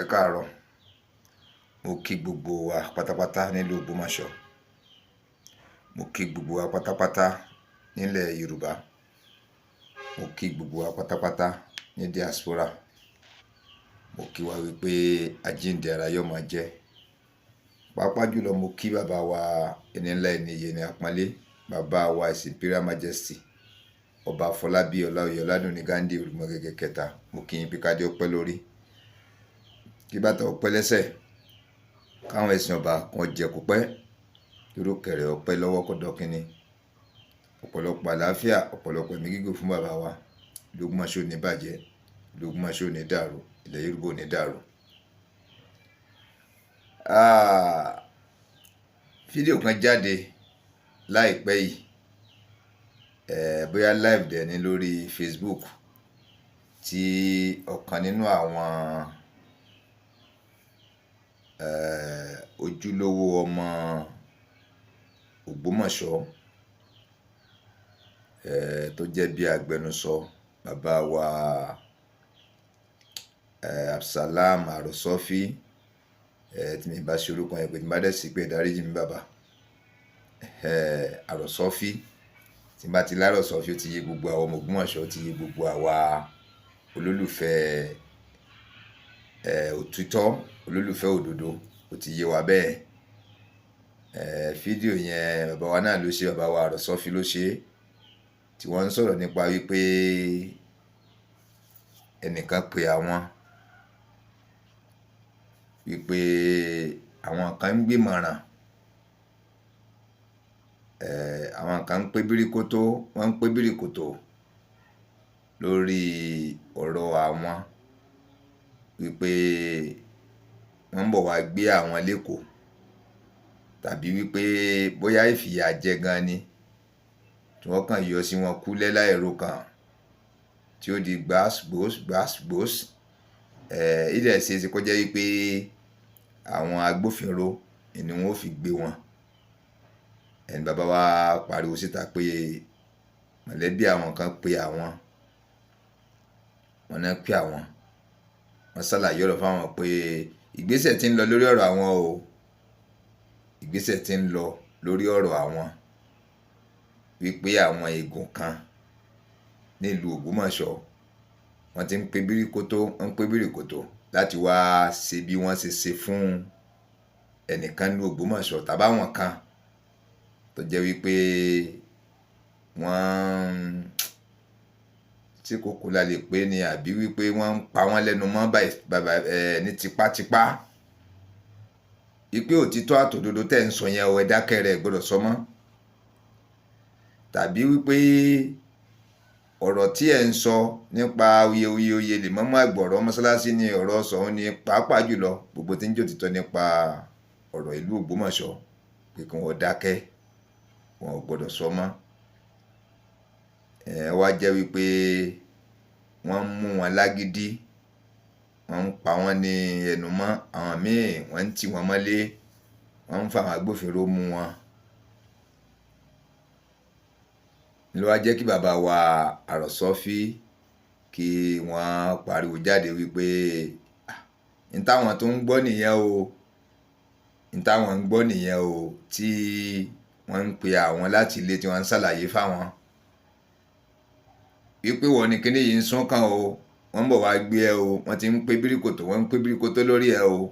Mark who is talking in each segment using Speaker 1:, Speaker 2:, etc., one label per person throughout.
Speaker 1: Ẹ káàárọ̀. Mo kí gbogbo wa pátápátá nílùú Ògbómọ̀ṣọ́. Mo kí gbogbo wa pátápátá nílẹ̀ Yorùbá. Mo kí gbogbo wa pátápátá ní diaspora. Mo kí wa wípé àjíǹde ara yóò máa jẹ́. Pàápàá jùlọ mo kí bàbá wa ẹni ńlá, ẹni iyì, ẹni àpọ́nlé, bàbá wa, His Imperial Majesty, Ọba Afọlábí Ọláoyè Ọládùnní Ghandi Olùmọ̀gẹ́gẹ́ kẹta. Mo kí yín pé kádé ó pẹ́ lórí, kí bàtà ó pẹ́ lẹ́sẹ̀, káwọn ẹ̀sìn ọba kan jẹ kó pẹ́, ìrùkẹ̀rẹ̀ ọpẹ́ lọ́wọ́ kó dọ́kínní. Ọ̀pọ̀lọpọ̀ àlàáfíà, ọ̀pọ̀lọpọ̀ ẹ̀mí gígùn fún bàbá wa. Ìlú Ògbómọ̀ṣọ́ ò ní bàjẹ́, ìlú Ògbómọ̀ṣọ́ ò ní dàrú, ilẹ̀ Yorùbá ò ní dàrú. Fídíò kan jáde láìpẹ́ yìí, bóyá live dẹ̀ ní lórí Facebook, tí ọ̀kan nínú àwọn ojúlówó ọmọ Ògbómọ̀ṣọ́, tó jẹ́ bí agbẹnusọ bàbá wa, Absalam Àròsọ́fí, tí mi bá ṣe orúkọ yẹn pé, tí n bá dẹ̀ sí pé, dáríjì mi bàbá, Àròsọ́fí. Tí n bá ti láròsọ́fí, ó ti yé gbogbo àwọn ọmọ Ògbómọ̀ṣọ́, ó ti yé gbogbo àwa olólùfẹ́ òtítọ́, olólùfẹ́ òdodo, ó ti yé wa bẹ́ẹ̀. Fídíò yẹn, bàbá wa náà ló ṣe, bàbá wa Àròsọ́fí ló ṣe, tí wọ́n ń sọ̀rọ̀ nípa wípé ẹnìkan pe àwọn wípé àwọn kan ń gbìmọ̀ràn, àwọn kan ń pé bíríkótó, wọ́n ń pé bíríkótó lórí ọ̀rọ̀ àwọn, wípé wọ́n ń bọ̀ wá gbé àwọn l'Ékòó, tàbí wípé bóyá ìfìyàjẹ gan ni tí wọ́n kàn yọ sí wọn kúlẹ̀ láìro kan, tí ó di gbas gbos gbas gbos. Ilẹ̀ ṣe é ṣe kó jẹ́ wípé àwọn agbófinró ni wọ́n ó fi gbé wọn. Ẹni bàbá wa pariwo síta pé mọ̀lẹ́bí àwọn kan pé àwọn, wọn náà pé àwọn, wọ́n ṣàlàyé ọ̀rọ̀ fáwọn pé ìgbésẹ̀ tí ń lọ lórí ọ̀rọ̀ àwọn o, ìgbésẹ̀ tí ń lọ lórí ọ̀rọ̀ àwọn, wípé àwọn igun kan nílùú Ògbómọ̀ṣọ́, wọ́n ti ń pé bíríkótó, wọ́n ń pé bíríkótó láti wá ṣe bí wọ́n ṣe ṣe fún ẹnìkan nílùú Ògbómọ̀ṣọ́, tàbáwọn kan tó jẹ́ wípé wọ́n tí kòkó la lè pè ní, àbí wípé wọ́n ń pa wọ́n lẹ́nu mọ́ ní tipátipá, wípé òtítọ́ àtòdodo tẹ̀ ń sọ yẹn o, ẹ dákẹ́ rẹ̀, gbọ́dọ̀ sọ mọ́, tàbí wípé ọ̀rọ̀ tí ẹ̀ ń sọ nípa awuyewuye oyè lèmọ́mú àgbọ̀rọ̀ mọ́sálásí ni ọ̀rọ̀ sọ̀hún ni, pàápàá jùlọ gbogbo tí ń jẹ́ òtítọ́ nípa ọ̀rọ̀ ìlú Ògbómọ̀ṣọ́, pé kí wọ́n dákẹ́, wọn ò gbọ́dọ̀ sọ mọ́. Ẹ wá jẹ́ wípé wọ́n ń mú wọn lágídí, wọ́n ń pa wọ́n ní ẹnu mọ́, àwọn míì wọ́n ń tì wọ́n mọ́lé, wọ́n ń fa àwọn agbófinró mú wọn. Ló wá jẹ́ kí bàbá wa Àròsọ́fí kí wọ́n pariwo jáde wípé n táwọn tó ń gbọ́ nìyẹn o, n táwọn ń gbọ́ nìyẹn o, tí wọ́n ń pe àwọn láti ilé, tí wọ́n ń ṣàlàyé fáwọn wípé wọ́n ní kíní yìí ń sún kàn o, wọ́n ń bọ̀ wá gbé ẹ o, wọ́n ti ń pé bíríkòtò, wọ́n ń pé bíríkòtò lórí ẹ o.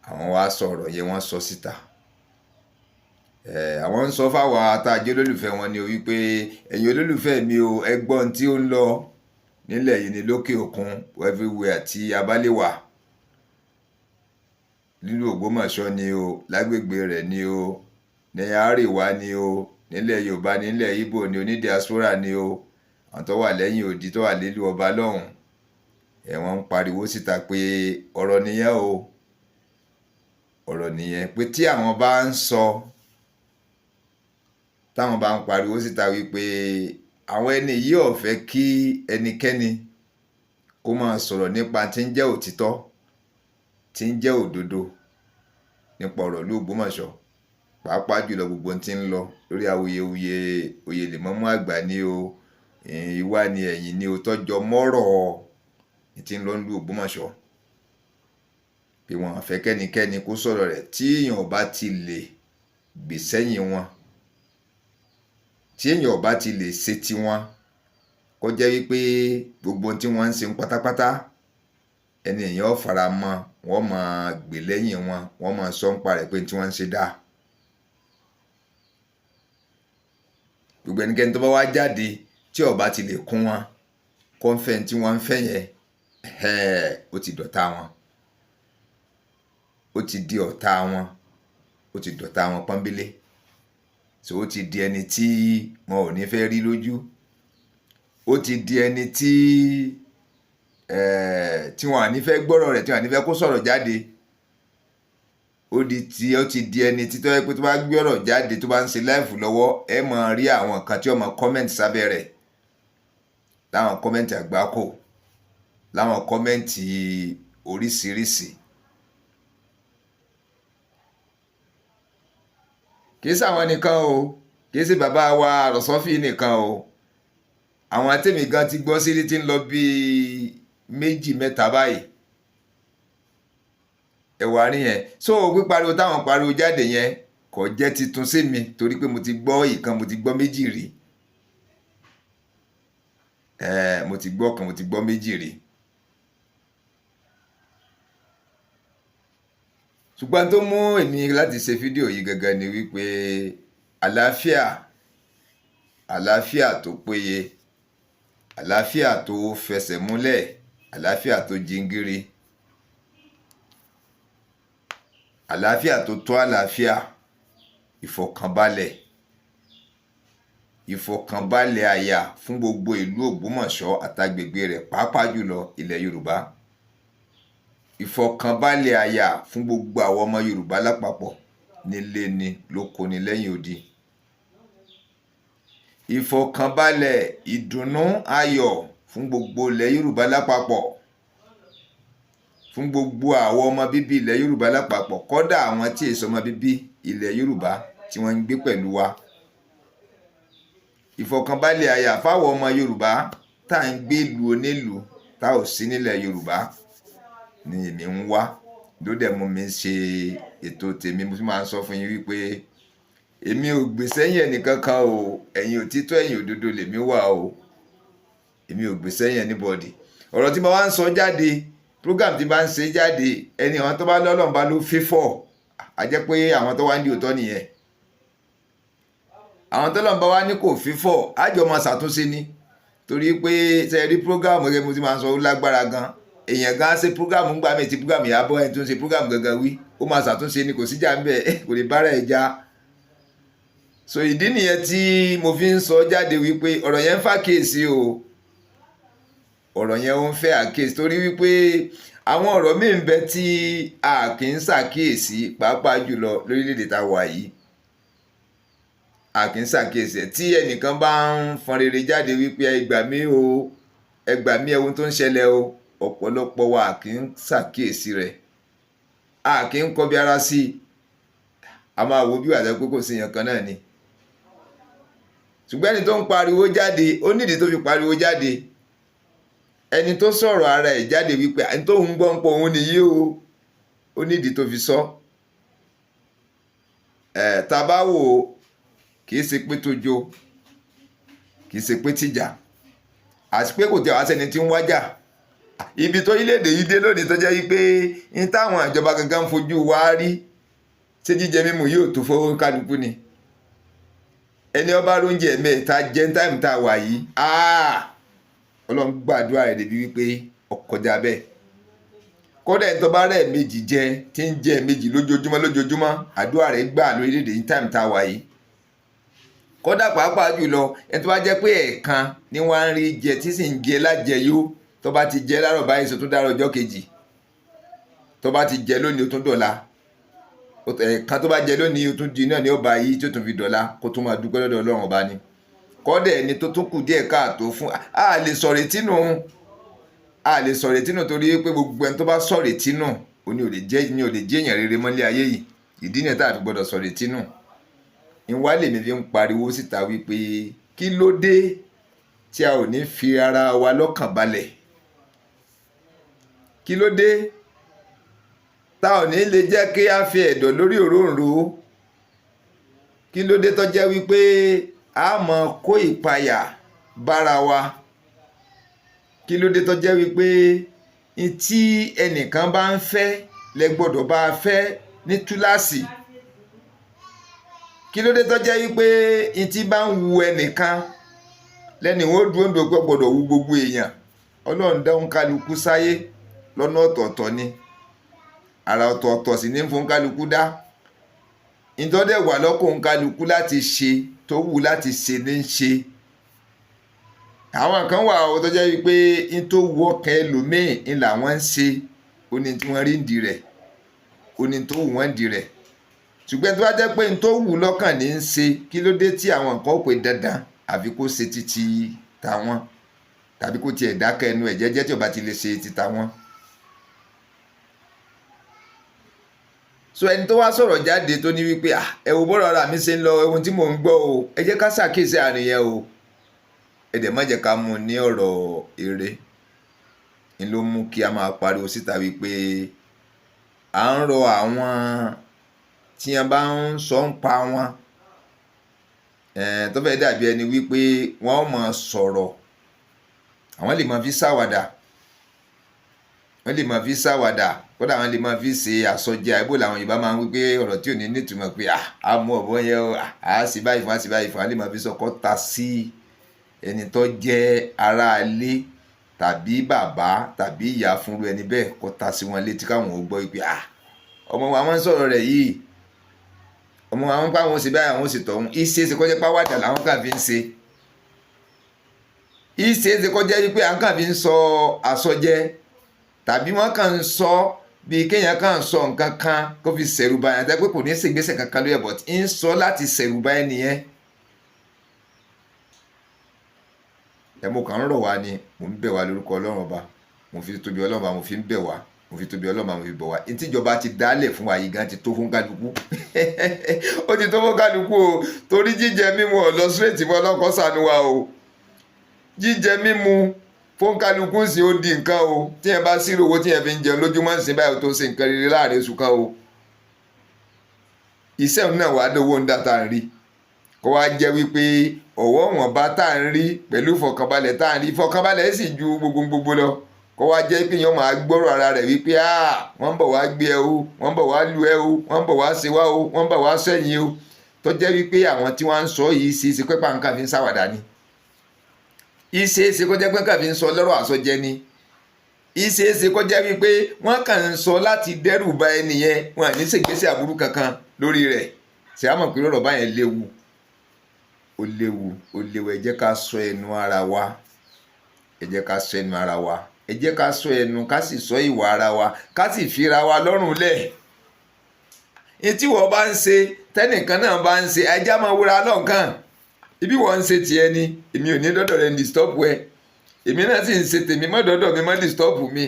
Speaker 1: Àwọn wá sọ̀rọ̀ yẹn, wọ́n sọ síta. Àwọn ń sọ fáwọn tá a jẹ́ olólùfẹ́ wọn ni o, wípé ẹ̀yin olólùfẹ́ mi o, ẹ gbọ́ ohun tí ó ń lọ nílẹ̀ yìí ní lókè òkun, everywhere tí a bá lè wà, nílùú Ògbómọ̀ṣọ́ ni o, lágbègbè rẹ̀ ni o, ní àríwá ni o, nílẹ̀ Yorùbá, nílẹ̀ Ìgbò ni o, ní diaspora ni o, àwọn tó wà lẹ́yìn odi, tó wà nílùú ọba lọ́hùn ẹ̀, wọ́n ń pariwo síta pé ọ̀rọ̀ nìyẹn o, ọ̀rọ̀ nìyẹn, pé tí àwọn bá ń sọ, táwọn bá ń pariwo síta wípé àwọn ẹni yìí ò fẹ́ kí ẹnikẹ́ni kó máa sọ̀rọ̀ nípa tí ń jẹ́ òtítọ́, tí ń jẹ́ òdodo nípa ọ̀rọ̀ ìlú Ògbómọ̀ṣọ́, pàápàá jùlọ gbogbo tí ń lọ lórí awuyewuye oyè lèmọ́mú àgbà ní o, ìwá ni ẹ̀yìn ni o, tọ́jọ́ mọ́rọ̀ Ní tí ń lọ nílùú Ògbómọ̀ṣọ́, pé wọn ò fẹ́ kẹ́nikẹ́ni kó sọ̀rọ̀ rẹ̀. Tí èèyàn bá ti lè gbè sẹ́yìn wọn, tí èèyàn bá ti lè ṣe tiwọn, kó jẹ́ wípé gbogbo ohun tí wọ́n ń ṣe pátápátá, ẹni èèyàn fara mọ́, wọ́n máa gbè lẹ́yìn wọn, wọ́n máa sọ nípa rẹ̀ pé tí wọ́n ń ṣe dáa. Gbogbo ẹnikẹ́ni tó bá wá jáde tí ó bá ti lè kún wọn, kó ń fẹ́ tí wọ́n ń fẹ́ yẹn, ó ti dọ̀tá wọn, ó ti di ọ̀tá wọn, ó ti dọ̀tá wọn pọ́nbélé. So ó ti di ẹni tí wọn ò ní fẹ́ rí lójú, ó ti di ẹni tí wọn à ní fẹ́ gbọ́rọ̀ rẹ̀, tí wọn à ní fẹ́ kó sọ̀rọ̀ jáde. Ó ti di ẹni tí tó yẹ pé tó bá gbé ọ̀rọ̀ jáde, tó bá ń ṣe live lọ́wọ́, ẹ máa rí àwọn kan tí ó máa comment sábẹ́ rẹ̀, láwọn comment àgbákò, láwọn comment oríṣiríṣi. Kì í ṣàwọn nìkan o, kì í ṣe bàbá wa Àròsọ́fì nìkan o. Àwọn tèmi gan ti gbọ́ sí tí ń lọ bíi méjì mẹ́ta báyìí. Ẹ̀wà rí yẹn. So pípariwo táwọn pariwo jáde yẹn kò jẹ́ titun sí mi, torí pé mo ti gbọ́ ìkan, mo ti gbọ́ méjì rí. Mo ti gbọ́ kan, mo ti gbọ́ méjì rí. Ṣùgbọ́n tó mú èmi láti ṣe fídíò yìí gangan ni wípé àlàáfíà, àlàáfíà tó péye, àlàáfíà tó fẹsẹ̀ múlẹ̀, àlàáfíà tó jingiri, àlàáfíà tó tó àlàáfíà, ìfọ̀kànbalẹ̀, ìfọ̀kànbalẹ̀ àyà fún gbogbo ìlú Ògbómọ̀ṣọ́ àtàgbègbè rẹ̀, pàápàá jùlọ ilẹ̀ Yorùbá. Ìfọ̀kànbalẹ̀ àyà fún gbogbo àwọn ọmọ Yorùbá lápapọ̀, nílé ni, lóko ni, lẹ́yìn odi. Ìfọ̀kànbalẹ̀, ìdùnnú, ayọ̀ fún gbogbo ilẹ̀ Yorùbá lápapọ̀, fún gbogbo àwọn ọmọ bíbí ilẹ̀ Yorùbá lápapọ̀, kódà àwọn tí èso ọmọ bíbí ilẹ̀ Yorùbá tí wọ́n ń gbé pẹ̀lú wa. Ìfọ̀kànbalẹ̀ àyà fáwọn ọmọ Yorùbá tá à ń gbé ìlú onílùú, tá ò sí nílẹ̀ Yorùbá ni èmi ń wá. Ló dẹ̀ mú mi ṣe ètò tèmi. Mo fi máa ń sọ fún yín wípé èmi ò gbè sẹ́yìn ẹnìkankan o, ẹ̀yin òtítọ́, ẹ̀yin òdodo lèmi wà o. Èmi ò gbè sẹ́yìn anybody. Ọ̀rọ̀ tí mo wá ń sọ jáde, program tí bá ń ṣe jáde, ẹni àwọn tó bá lọ́lọ́run bá ló fífọ̀, á jẹ́ pé àwọn tó wá ń di òótọ́ nìyẹn. Àwọn tó lọ́n bá wá ní kò fífọ̀, á jọ máa ṣàtúnṣe ni. Torí pé ṣe rí program gẹ́gẹ́ mo ti máa ń sọ, ó lágbára gan. Èèyàn gan ṣe program ń gbà mí tí program yà bọ́ ẹni tó ń ṣe program gangan wí, ó máa ṣàtúnṣe ni, kò síjà ń bẹ̀, kò lè bára ẹ̀ já. So ìdí nìyẹn tí mo fi ń sọ jáde wípé ọ̀rọ̀ yẹn ń fà kíyèsí o, ọ̀rọ̀ yẹn ó ń fẹ́ àkíyèsí, torí wípé àwọn ọ̀rọ̀ míì ń bẹ tí a kì í ṣàkíyèsí, pàápàá jùlọ lórílẹ̀‐èdè tá a wà yìí. A kì í ṣàkíyèsí ẹ̀. Tí ẹnìkan bá ń fọn rere jáde wípé ẹ gbà mí o, ẹ gbà mí, ohun tó ń ṣẹlẹ̀ o, ọ̀pọ̀lọpọ̀ wa kì í ṣàkíyèsí rẹ̀, a kì í kọbi ara sí i, a máa wo bí wàá pé kò sí èèyàn kan náà ni. Ṣùgbọ́n ẹni tó ń pariwo jáde, ó nídìí tó fi pariwo jáde. Ẹni tó sọ̀rọ̀ ara ẹ̀ jáde wípé ẹni tó ń gbọ́ ń pọ̀ òun nìyí o, ó nídìí tó fi sọ. Ẹ̀ tá a bá wò ó, kì í ṣe pé tójó, kì í ṣe pé tìjà, àti pé kò tẹ̀ wá sẹ́ni tí ń wájà. Ibi tó orílẹ̀-èdè yìí dé lónìí, tó jẹ́ wípé ní táwọn ìjọba gangan ń fojú wa rí, ṣé jíjẹ mímu yóò tó fún kálukú ni? Ẹni ọba lóúnjẹ mẹ́ta jẹ́ ní táìmù tá a wà yìí, Ọlọ́run gbàdúrà rẹ̀ débi wípé ọkọjá bẹ́ẹ̀. Kódà ẹni tó bá rẹ̀ méjì jẹ, tí ń jẹ méjì lójoojúmọ́ lójoojúmọ́, àdúrà rẹ̀ gbà lórílẹ̀-èdè ní táìmù tá a wà yìí. Kódà pàápàá jùlọ ẹni tó bá jẹ́ pé ẹ̀ẹ̀kan ni wọ́n á rí jẹ, tí sì ń jẹ lájẹyó, tó bá ti jẹ láàárọ̀ báyìí, sọ tún dárọ̀ ọjọ́ kejì. Tó bá ti jẹ lónìí, ó tún dọ̀la. Ẹ̀ẹ̀kan tó bá jẹ lónìí, ó tún di náà ní ọba yìí tó tún fi dọ̀la, kó tún máa dúpẹ́ lọ́dọ̀ Ọlọ́run ọba ni. Kódà ẹni tó tún kù díẹ̀ káàtó fún, a lè sọ̀rọ̀ tínú, a lè sọ̀rọ̀ tínú, torí pé gbogbo ẹni tó bá sọ̀rọ̀ tínú, ó ní ò lè jẹ́, ní ò lè jẹ́ èèyàn rere mọ́lé ayé yìí. Ìdí nìyẹn tá a fi gbọ́dọ̀ sọ̀rọ̀ tínú. Ìwà lèmi fi ń pariwo síta wípé kí ló dé tí a ò ní fi ara wa lọ́kàn balẹ̀? Kí ló dé tá ò ní lè jẹ́ kí a fi ẹ̀dọ̀ lórí òróǹro? Kí ló dé tó jẹ́ wípé a máa kó ìpayà bára wa? Kí ló dé tó jẹ́ wípé tí ẹnìkan bá ń fẹ́ lẹ gbọ́dọ̀ bá a fẹ́ ní túláàsì? Kí ló dé tó jẹ́ wípé tí bá ń wu ẹnìkan lẹ́ni wọ́n dúró ń dòpẹ́ gbọ́dọ̀ wu gbogbo èèyàn? Ọlọ́run dá òǹkálukú sáyé lọ́nà ọ̀tọ̀ọ̀tọ̀ ni, àrà ọ̀tọ̀ọ̀tọ̀ sì ní fún kálukú dá. Ìtọ́dẹ̀ wà lọ́kàn òǹkálukú láti ṣe, tó wù láti ṣe ní ṣe. Àwọn kan wà ó tó jẹ́ wípé n tó wù ọkàn ẹlòmíì ń làwọn ń ṣe, ó ní tí wọ́n rí ń di rẹ̀, ó ní tó wù wọ́n ń di rẹ̀. Ṣùgbọ́n tó bá jẹ́ pé n tó wù lọ́kàn ní í ṣe, kí ló dé tí àwọn nǹkan ó pè dandan àfi kó ṣe títí tàwọn, tàbí kó tiẹ̀ dákẹ́ ẹnu ẹ̀ jẹ́jẹ́ tí ó bá ti lè ṣe ti tàwọn? So ẹni tó wá sọ̀rọ̀ jáde tó ní wípé ẹ wo bọ́rọ̀ ara mi ṣe ń lọ, ohun tí mò ń gbọ́ o, ẹ jẹ́ ká ṣàkíyèsí àárín yẹn o, ẹ dẹ̀ má jẹ́ ká mú un ní ọ̀rọ̀ eré. Ń ló mú kí a máa pariwo síta wípé à ń rọ àwọn tí wọ́n bá ń sọ ń pa wọn, tó fẹ́ dàbí ẹni wípé wọ́n máa sọ̀rọ̀, àwọn lè máa fi ṣàwàdà, wọ́n lè máa fi ṣàwàdà, kódà wọ́n lè máa fi ṣe àsọjẹ àìbò làwọn Yorùbá máa ń wí pé ọ̀rọ̀ tí ò ní nítumọ̀ pé a mú ọ̀bọ yẹn o, a sì báyìí fún, a sì báyìí fún, a lè máa fi sọkọ́ ta sí ẹni tó jẹ́ aráalé tàbí bàbá tàbí ìyá fúnru ẹni bẹ́ẹ̀, kó ta sí wọn létí káwọn ò gbọ́ pé ọmọ wa wọ́n ń sọ̀rọ̀ rẹ̀ yìí, ọmọ wa wọ́n pa àwọn sì báyìí, àwọn sì tọ̀hún. Ìṣe ṣe kọjá pàwádà làwọn kàn fi ń ṣe, ìṣe ṣe kọjá wípé à ń kàn fi ń sọ àsọjẹ, tàbí wọ́n kàn ń sọ bíi kéèyàn kàn ń sọ nǹkan kan kó fi ṣẹ̀rù bà yàn, tẹ́ pé kò ní ṣègbésẹ̀ kankan lóye, but ń sọ láti ṣẹ̀rù bà ẹni yẹn. Ẹ mo kàn ń rọ̀ wá ni, mò ń bẹ̀ wá lórúkọ Ọlọ́run Ọba, mo fi tóbi Ọlọ́run Ọba, mo fi ń bẹ̀ wá, mo fi tóbi Ọlọ́run Ọba, mo fi bẹ̀ wá. Ntíjọba ti dálẹ̀ fún wa yìí gan ti tó fún kálukú, ó ti tó fún kálukú o, torí jíjẹ mímu ọ̀lọ́ straight fún ọlọ́kọ́ sànú wa o. Jíjẹ mímu fún kálukú sí ó di nǹkan o. Tí yẹn bá sírò owó tí yẹn fi ń jẹun lójúmọ́ sí báyìí, tó ṣe nǹkan rere láàrin oṣù kan o. Iṣẹ́ òun náà wàá dówó ń dá tá à ń rí, kó wá jẹ́ wípé ọ̀wọ́ wọn bá tá à ń rí pẹ̀lú ìfọ̀kànbalẹ̀ tá à ń rí, ìfọ̀kànbalẹ̀ sì ju gbogbo gbogbo lọ, kó wá jẹ́ pé èèyàn máa gbọ́rọ̀ ara rẹ̀ wípé wọ́n ń bọ̀ wá gbé ẹ o, wọ́n ń bọ̀ wá lu ẹ o, wọ́n ń bọ̀ wá ṣe wá o, wọ́n ń bọ̀ wá sẹ́yìn o, tó jẹ́ wípé àwọn tí wọ́n ń sọ yìí ṣe é ṣe pé pàǹkà fi ń ṣàwàdà ni, ìṣe é ṣe kó jẹ́ pé kàn fi ń sọ lọ́rọ̀ àsọjẹ ni, ìṣe é ṣe kó jẹ́ wípé wọ́n kàn ń sọ láti dẹ́rù ba ẹni yẹn, wọn à ní ṣègbésẹ̀ aburú kankan lórí rẹ̀. Ṣé a mọ̀ pé lọ́rọ̀ báyẹn léwu? Ó léwu, ó léwu. Ẹ jẹ́ ká sọ ẹnu ara wa, ẹ jẹ́ ká sọ ẹnu ara wa, ẹ jẹ́ ká sọ ẹnu, ká sì sọ ìwà ara wa, ká sì fira wa lọ́rùn lẹ̀. Ní tí wọ́n bá ń ṣe, tẹ́nìkan náà bá ń ṣe, ẹjá máa wúra lọ́nkàn. Ibi wọ́n ń ṣe tiẹ̀ ni, èmi ò ní dọ́dọ̀ rẹ̀ ń disturb ẹ, èmi náà sì ń ṣe tèmi, má dọ́dọ̀ mi, má disturb mi.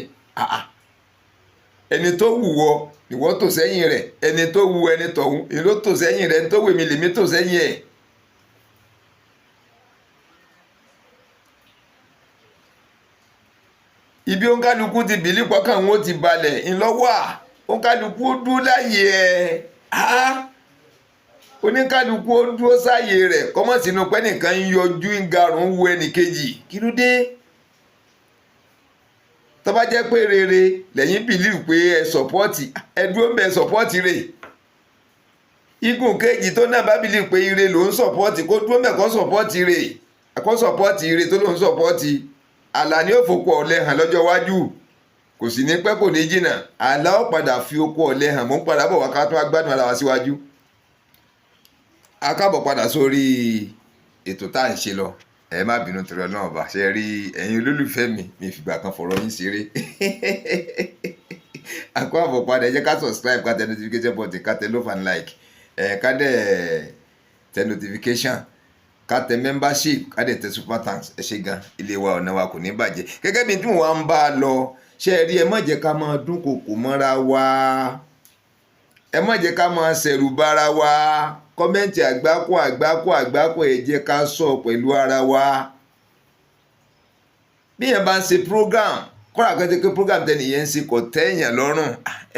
Speaker 1: Ẹni tó wù wọ ìwọ tò sẹ́yìn rẹ̀, ẹni tó wù ẹni tọ̀hún èmi ló tò sẹ́yìn rẹ̀, ẹni tó wù èmi lèmi tò sẹ́yìn ẹ̀. Ibi òǹkálukú ti bìlí pọ́kàn wọn ó ti balẹ̀ ńlọ́wọ́ à òǹkálukú ó dúró láyè ẹ̀ á, oníkálukú ó dúró sáyè rẹ̀, kọ́mọ̀ sínú pé nìkan ń yọjú ń garùn wo ẹnìkejì. Kí ló dé? Tó bá jẹ́ pé rere lẹ́yìn bìlíf pé ẹ sọ̀pọ́ọ̀tì, ẹ dúró ń bẹ sọ̀pọ́ọ̀tì rẹ̀. Igun kejì tó náà bá bìlíf pé ire ló ń sọ̀pọ́ọ̀tì, kó dúró ń bẹ kó sọ̀pọ́ọ̀tì rẹ̀, kó sọ̀pọ́ọ̀tì ire tó ló ń sọ̀pọ́ọ̀tì. Àlà ni ó fòkó ọ̀lẹ hàn lọ́jọ́ iwájú, kò sì ní pẹ́, kò ní jìnnà, àlà ó padà fi okó ọ̀lẹ hàn. Mò ń padà bọ̀ wá ká tún agbádùn ara wa síwájú. A káàbọ̀ padà sórí ètò tá à ń ṣe lọ. Ẹ má bínú torí Ọlọ́run Ọba, ṣe rí ẹ̀yin olólùfẹ́ mi, mi fìgbà kan fọ̀rọ̀ yín ṣeré. A kó àbọ̀ padà. Ẹ jẹ́ ká subscribe, ká tẹ notification button, ká tẹ love and like, ẹ ká dẹ̀ tẹ notification, ká tẹ membership, ká dẹ̀ tẹ super thanks. Ẹ ṣé gan, ilé wa ọ̀nà wa kò ní bàjẹ́. Gẹ́gẹ́ bí tí mo wá ń bá a lọ, ṣe rí, ẹ má jẹ́ ká máa dúnkokò mọ́ra wa, ẹ má jẹ́ ká máa ṣẹ̀rù bara wa. Comment àgbákò àgbákò àgbákò, ẹ jẹ́ ká sọ pẹ̀lú ara wa. Bí yẹn bá ń ṣe program, Kọ́ra kan ti pé program tẹ́nì yẹn ń ṣe kò tẹ́yàn lọ́rùn,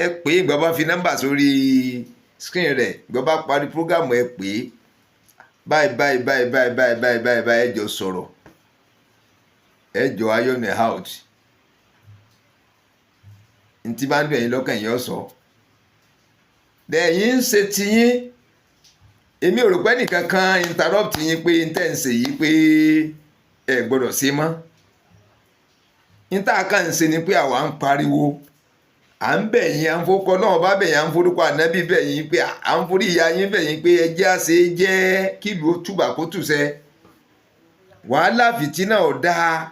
Speaker 1: ẹ pè é. Ìgbà bá fi nọ́mbà sórí screen rẹ̀, ìgbà bá parí program, ẹ pè é, báyìí báyìí báyìí báyìí báyìí báyìí báyìí báyìí. Ẹ jọ sọ̀rọ̀, ẹ jọ iron it out. Ntí bá ń dùn ẹ̀yin lọ́kàn yẹn sọ lẹ́yìn ń ṣe tiyín. Èmi ò rò pé nìkan kan interrupt yín pé n tẹ́ ń ṣe yìí pé ẹ gbọ́dọ̀ ṣe mọ́. N tá a kàn ń ṣe ni pé àwa ń pariwo, à ń bẹ̀ yín, à ń forúkọ náà bá bẹ̀ yín, à ń forúkọ ànábì bẹ̀ yín, pé à ń forí ìyá yín bẹ̀ yín pé ẹ jẹ́ àṣẹ jẹ́ kílùú túbà kó tùsẹ̀. Wàhálà fìtínà ò dáa.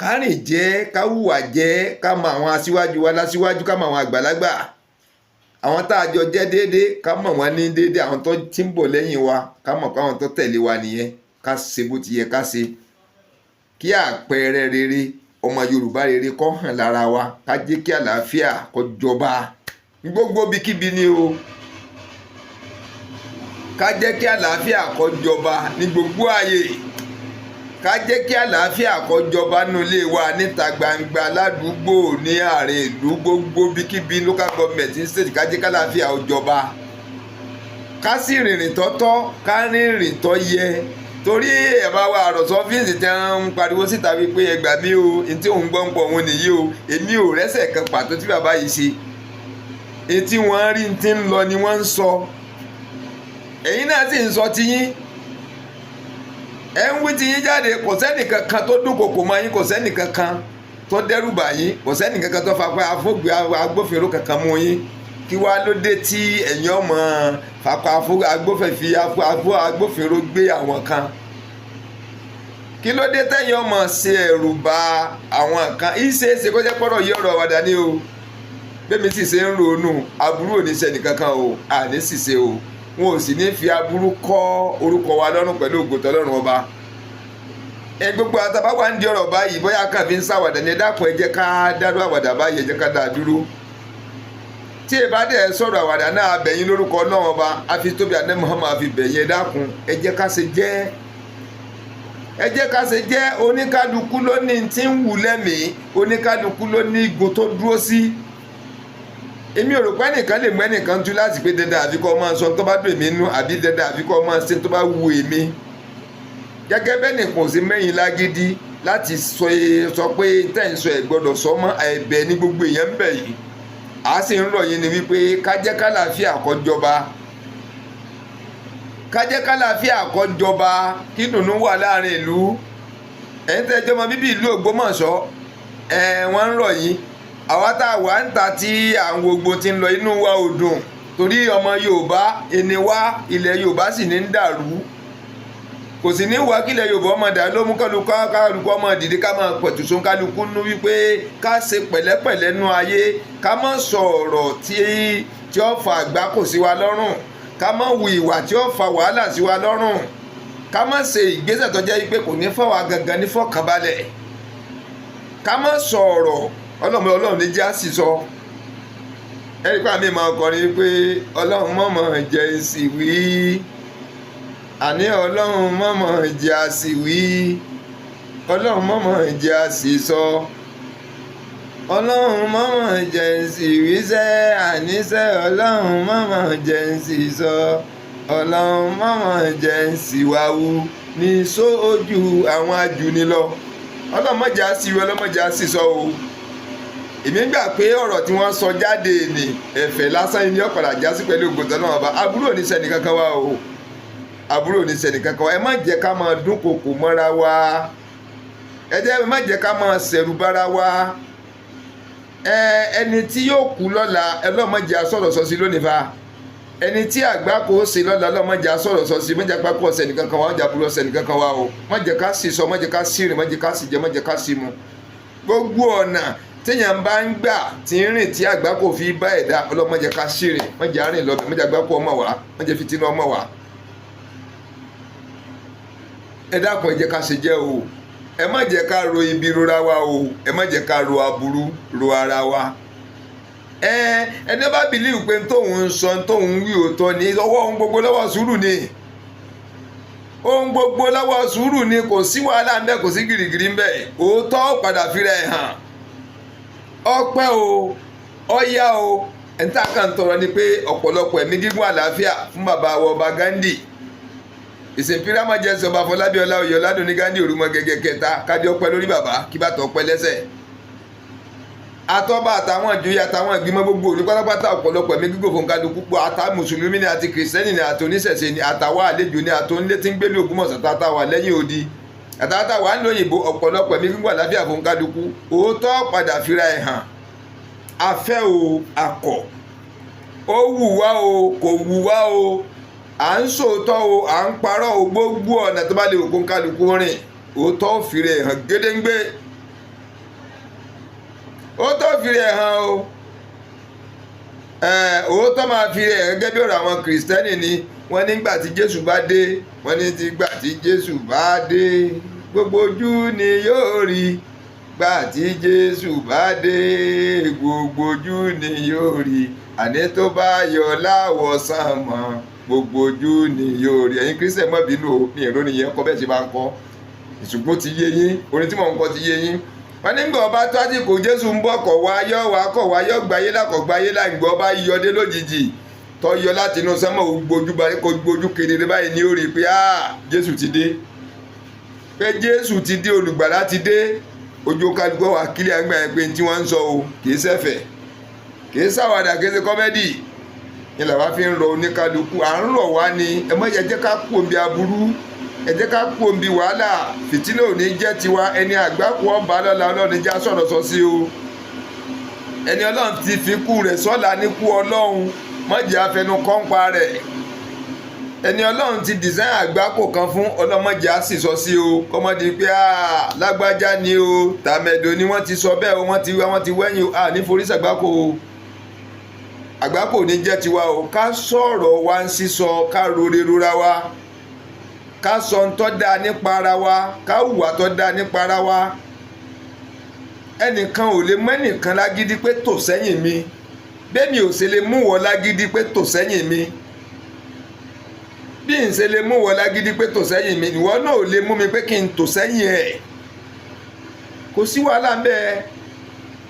Speaker 1: Kárìn jẹ́, ká hùwà jẹ́, ká mọ àwọn aṣíwájú wa lásíwájú, ká mọ àwọn àgbàlagbà, àwọn tá a jọ jẹ́ déédéé, ká mọ̀ wọ́n ní déédéé. Àwọn tó ti ń bọ̀ lẹ́yìn wa, ká mọ̀ pé àwọn tó tẹ̀lé wa nìyẹn. Ká ṣe bó ti yẹ ká ṣe, kí àpẹẹrẹ rere ọmọ Yorùbá rere kó hàn lára wa, ká jẹ́ kí àlàáfíà kó jọba ní gbogbo ibikíbi ni o. Ká jẹ́ kí àlàáfíà kó jọba ní gbogbo ààyè. Ká jẹ́ kí àlàáfíà kó jọba nínú ilé wa, níta gbangba, ládùúgbò, ní àárín ìlú, gbogbo ibikíbi, local government, ní state. Ká jẹ́ kí àlàáfíà ó jọba, ká sì rìnrìn tọ́tọ́, ká rìnrìn tó yẹ. Torí ẹ̀ bá wa àròsọ ọ́fíìsì tí wọ́n ń pariwo síta wípé ẹ gbà mí o, ní tí òun gbọ́ ń pọ̀ òun nìyí o. Èmi ò rẹ́sẹ̀ kan pàtó tí bàbá yìí ṣe. Etí wọ́n rí ti ń lọ ni wọ́n ń sọ. Ẹ̀yin náà sì ń sọ tiyín, ẹ ń wí tiyín jáde. Kò sẹ́nì kankan tó dúnkokò mọ́ yín, kò sẹ́nì kankan tó dẹ́rù bà yín, kò sẹ́nì kankan tó fapá agbófinró kankan mú yín. Kí wá ló dé tí ẹ̀yin ọmọ fapá agbófinró gbé àwọn kan? Kí ló dé tẹ̀yin ọmọ ṣe ẹ̀rù bà àwọn kan? Ìṣeéṣe kó jẹ́ pọ́rọ̀ yí ọ̀rọ̀ àwàdà ni o. Bẹ́ẹ̀ mi sì ṣe ń ronú, aburú ò ní ṣe nìkankan o, àní sì ṣe o. Wọn ò sì ní fi aburú kọ́ orúkọ wa lọ́rùn pẹ̀lú ògo tọ́lọ́run ọba. Ẹ gbogbo àtàbá wa ń di ọ̀rọ̀ báyìí, bóyá kàn fi ń ṣàwàdà ní. Ẹ dákun, ẹ jẹ́ ká dárú àwàdà báyìí, ẹ jẹ́ ká dá dúró. Tí ẹ bá dẹ̀ sọ̀rọ̀ àwàdà náà, abẹ̀yìn lórúkọ náà ọba, àfi tóbi àdé Muhammad, àfi bẹ̀yìn. Ẹ dákun, ẹ jẹ́ ká ṣe jẹ́, ẹ jẹ́ ká ṣe jẹ́. Oníkálukú ló ní tí ń wù lẹ́mìí, oníkálukú ló ní igun tó dúró sí. Èmi ò rò pé ẹnìkan lè mú ẹnìkan tú láti pé dandan àfi kọ́ máa sọ tó bá dùn èmi nú, àbí dandan àfi kọ́ máa ṣe tó bá wù èmi. Gẹ́gẹ́ bẹ́ẹ̀ nìkan ò sí mẹ́yìn lágídí láti sọ pé tẹ́ ń sọ ẹ̀ gbọ́dọ̀ sọ mọ́. Ẹ̀bẹ̀ ní gbogbo èèyàn ń bẹ̀ yìí, à sì ń rọ̀ yín ni wípé ká jẹ́ kálàáfíà kó jọba, ká jẹ́ kálàáfíà kó jọba, kí dùnnú wà láàrin ìlú. Ẹ̀yin tẹ́ jọmọ bíbí ìlú Ògbómọ̀ṣọ́, ẹ̀ wọ́n ń rọ̀ yín. Àwa tá a wà ń ta tí à ń wo gbogbo tí ń lọ, inú wa ò dùn, torí ọmọ Yorùbá ẹni wá. Ilẹ̀ Yorùbá sì ní ń dàrú, kò sì ní wá kílẹ̀ Yorùbá ọmọ dàrú. Ló mú kálukú kálukú ọmọ dìde, ká máa pẹ̀tù sún kálukú nú wípé ká ṣe pẹ̀lẹ́pẹ̀lẹ́ nú ayé, ká má sọ̀rọ̀ tí ó fa àgbákò sí wa lọ́rùn, ká má hu ìwà tí ó fa wàhálà sí wa lọ́rùn, ká má ṣe ìgbésẹ̀ tó jẹ́ wípé kò ní fọ́ wa gangan ní fọkànbalẹ̀, ká má sọ̀rọ̀. Ọlọ́run, Ọlọ́run ní já sì sọ. Ẹ̀rí pé àmì máa kọrin pé Ọlọ́run mọ̀mọ́ jẹ́ ìsì wí, àní Ọlọ́run mọ̀mọ́ jẹ́ àsì wí, Ọlọ́run mọ̀mọ́ jẹ́ àsì sọ, Ọlọ́run mọ̀mọ́ jẹ́ ìsì wí sẹ́, àníṣẹ́ Ọlọ́run mọ̀mọ́ jẹ́ ìsì sọ, Ọlọ́run mọ̀mọ́ jẹ́ ìsì wáwú ní sójú àwọn ajúnilọ. Ọlọ́run má jẹ́ àsì wí, Ọlọ́run má jẹ́ àsì sọ o. Èmi gbà pé ọ̀rọ̀ tí wọ́n sọ jáde ní ẹ̀fẹ̀ lásán ni ó padà já sí pẹ̀lú ògo tọ́lọ́run ọba. Aburú ò ní ṣẹni kankan wá o, aburú ò ní ṣẹni kankan wá. Ẹ má jẹ́ ká máa dúnkokò mọ́ra wa, ẹ jẹ́ ẹ má jẹ́ ká máa ṣẹ̀rù bára wa. Ẹ ẹni tí yóò kú lọ́la, ẹ lọ́mọ jẹ́ asọ̀rọ̀ sọ sí lónìí fa. Ẹni tí àgbákò ṣe lọ́la, ọlọ́mọ jẹ́ asọ̀rọ̀ sọ sí. Má jẹ́ àgbákò ọ̀sẹ̀ nìkan kan wá, má jẹ́ aburú ọ̀sẹ̀ nìkan kan wá o. Má jẹ́ ká sì sọ, má jẹ́ ká sì rìn, má jẹ́ ká sì jẹ, má jẹ́ ká sì mu. Gbogbo ọ̀nà téèyàn bá ń gbà tí ń rìn tí àgbákò fi bá ẹ̀dá, ọlọ́mọ jẹ́ ká sì rìn, má jẹ́ àrìn lọ́bẹ̀, má jẹ́ àgbákò ọmọ wá, má jẹ́ fìtínà ọmọ wá. Ẹ dákun, ẹ jẹ́ ká ṣe jẹ́ o. Ẹ má jẹ́ ká ro ibi rora wa o, ẹ má jẹ́ ká ro aburú ro ara wa. Ẹ ẹni bá believe pé tóun ń sọ, tóun wí òótọ́ ni, ọwọ́ ohun gbogbo lọ́wọ́ sùúrù ni, ohun gbogbo lọ́wọ́ sùúrù ni. Kò sí wàhálà ńbẹ, kò sí gìrìgìrì ńbẹ. Òótọ́ padà fira ẹ̀ hàn. Ọpẹ́ o, ọyá o. Ẹ̀ńtà kan tọrọ ni pé ọ̀pọ̀lọpọ̀ ẹ̀mí gígùn, àlàáfíà fún bàbá wa, Ọba Ghandi, His Imperial Majesty Ọba Afọlábí Ọláoyè Ọládùnní Ghandi Òrùmọ gẹ́gẹ́ kẹta. Kádé ọpẹ́ lórí bàbá, kí bàtà ọpẹ́ lẹ́sẹ̀. Atọ́ba àtàwọn ìjòyè àtàwọn ìgbìmọ̀, gbogbo òní pátápátá, ọ̀pọ̀lọpọ̀ ẹ̀mí gígùn fún kálukú pọ̀. Àtà mùsùlùmí ni, àti kìrìsìtẹ́nì ni, àti oníṣẹ̀ṣe ni, àtàwọn àlejò ni, àti onílé tí ń gbélé Ògbómọ̀ṣọ́, tàtà wà lẹ́yìn odi, àtàtà wà ń lóyìnbó, ọ̀pọ̀lọpọ̀ ẹ̀mí gígùn, àlàáfíà fún kálukú. Òótọ́ padà fira ẹ̀ hàn. Afẹ́ o, akọ̀, ó wù wá o, kò wù wá o, à ń sòótọ́ o, à ń parọ́ o, gbogbo ọ̀nà tó bá lè kó kálukú rìn, òótọ́ fira ẹ̀ hàn gédéǹgbé. Òótọ́ fira ẹ̀ hàn o. Òótọ́ máa fi rẹ̀ gẹ́gẹ́ bí ọ̀rọ̀ àwọn kìrìsìtẹ́nì ni. Wọ́n nígbà tí Jésù bá dé, wọ́n ní tí gbà tí Jésù bá dé, gbogbo ojú ni yóò rí. Gbà tí Jésù bá dé, gbogbo ojú ni yóò rí. Àní tó bá yọ láwọ̀ sánmọ̀, gbogbo ojú ni yóò rí. Ẹ̀yin kírísítẹ̀, má bínú o, mi èrò nìyẹn kọ́ bẹ́ẹ̀ ṣe máa ń kọ́, ìṣùgbọ́n ti yé yín. Orin tí mò ń kọ́ ti yé yín. Wọ́n nígbà ọba tó àsìkò Jésù ń bọ̀, kọ̀ wá yọ̀ wá, kọ̀ wá yọ̀ gbáyé lákọ̀ gbáyé láìgbọ́ ọba yọdé lójijì, tó yọ láti inú sánmọ̀, gbójú kó gbójú kedere báyìí ní ó rí i pé Jésù ti dé, pé Jésù ti dé, olùgbàlà ti dé. Ojú kálukú wà kílẹ̀ àgbà yẹn pé tí wọ́n ń sọ o, kì í ṣẹ̀fẹ̀, kì í ṣàwàdà, kì í ṣe comedy ni làwa fi ń rọ oníkálukú. À ń rọ̀ wá ni, ẹ má ẹ jẹ́ ká kú omi aburú, ẹ jẹ́ ká kú omi wàhálà, fìtínà ò ní jẹ́ tiwa. Ẹni àgbákò ọba lọ́la, Ọlọ́run já sọ̀rọ̀ sọ sí o. Ẹni Ọlọ́run ti fi kú rẹ̀ sọ́la ní kú, Ọlọ́run má jẹ́ afẹnu kọ́ńpa rẹ̀. Ẹni Ọlọ́run ti design àgbákò kan fún, ọlọ́mọdé á sì sọ sí o, kọ́mọdé pé lágbájá ni o, tàmẹ̀dò ni, wọ́n ti sọ bẹ́ẹ̀ o, wọ́n ti wá, wọ́n ti wẹ́yìn o. Ní forí sàgbákò o, àgbákò ní jẹ́ tiwa o. Ká sọ̀rọ̀ wa ń sísọ, ká rore rora wa, ká sọ ń tọ́ da nípa ara wa, ká hùwà tọ́ da nípa ara wa. Ẹnìkan ò lè mẹ́nìkan lágídí pé tò sẹ́yìn mi, bẹ́ẹ̀ mi ò ṣe lè mú wọ lágídí pé tò sẹ́yìn mi. Bí n ṣe lè mú wọ lágídí pé tò sẹ́yìn mi, ìwọ náà ò lè mú mi pé kí n tò sẹ́yìn ẹ̀. Kò sí wàhálà ń bẹ́ẹ̀.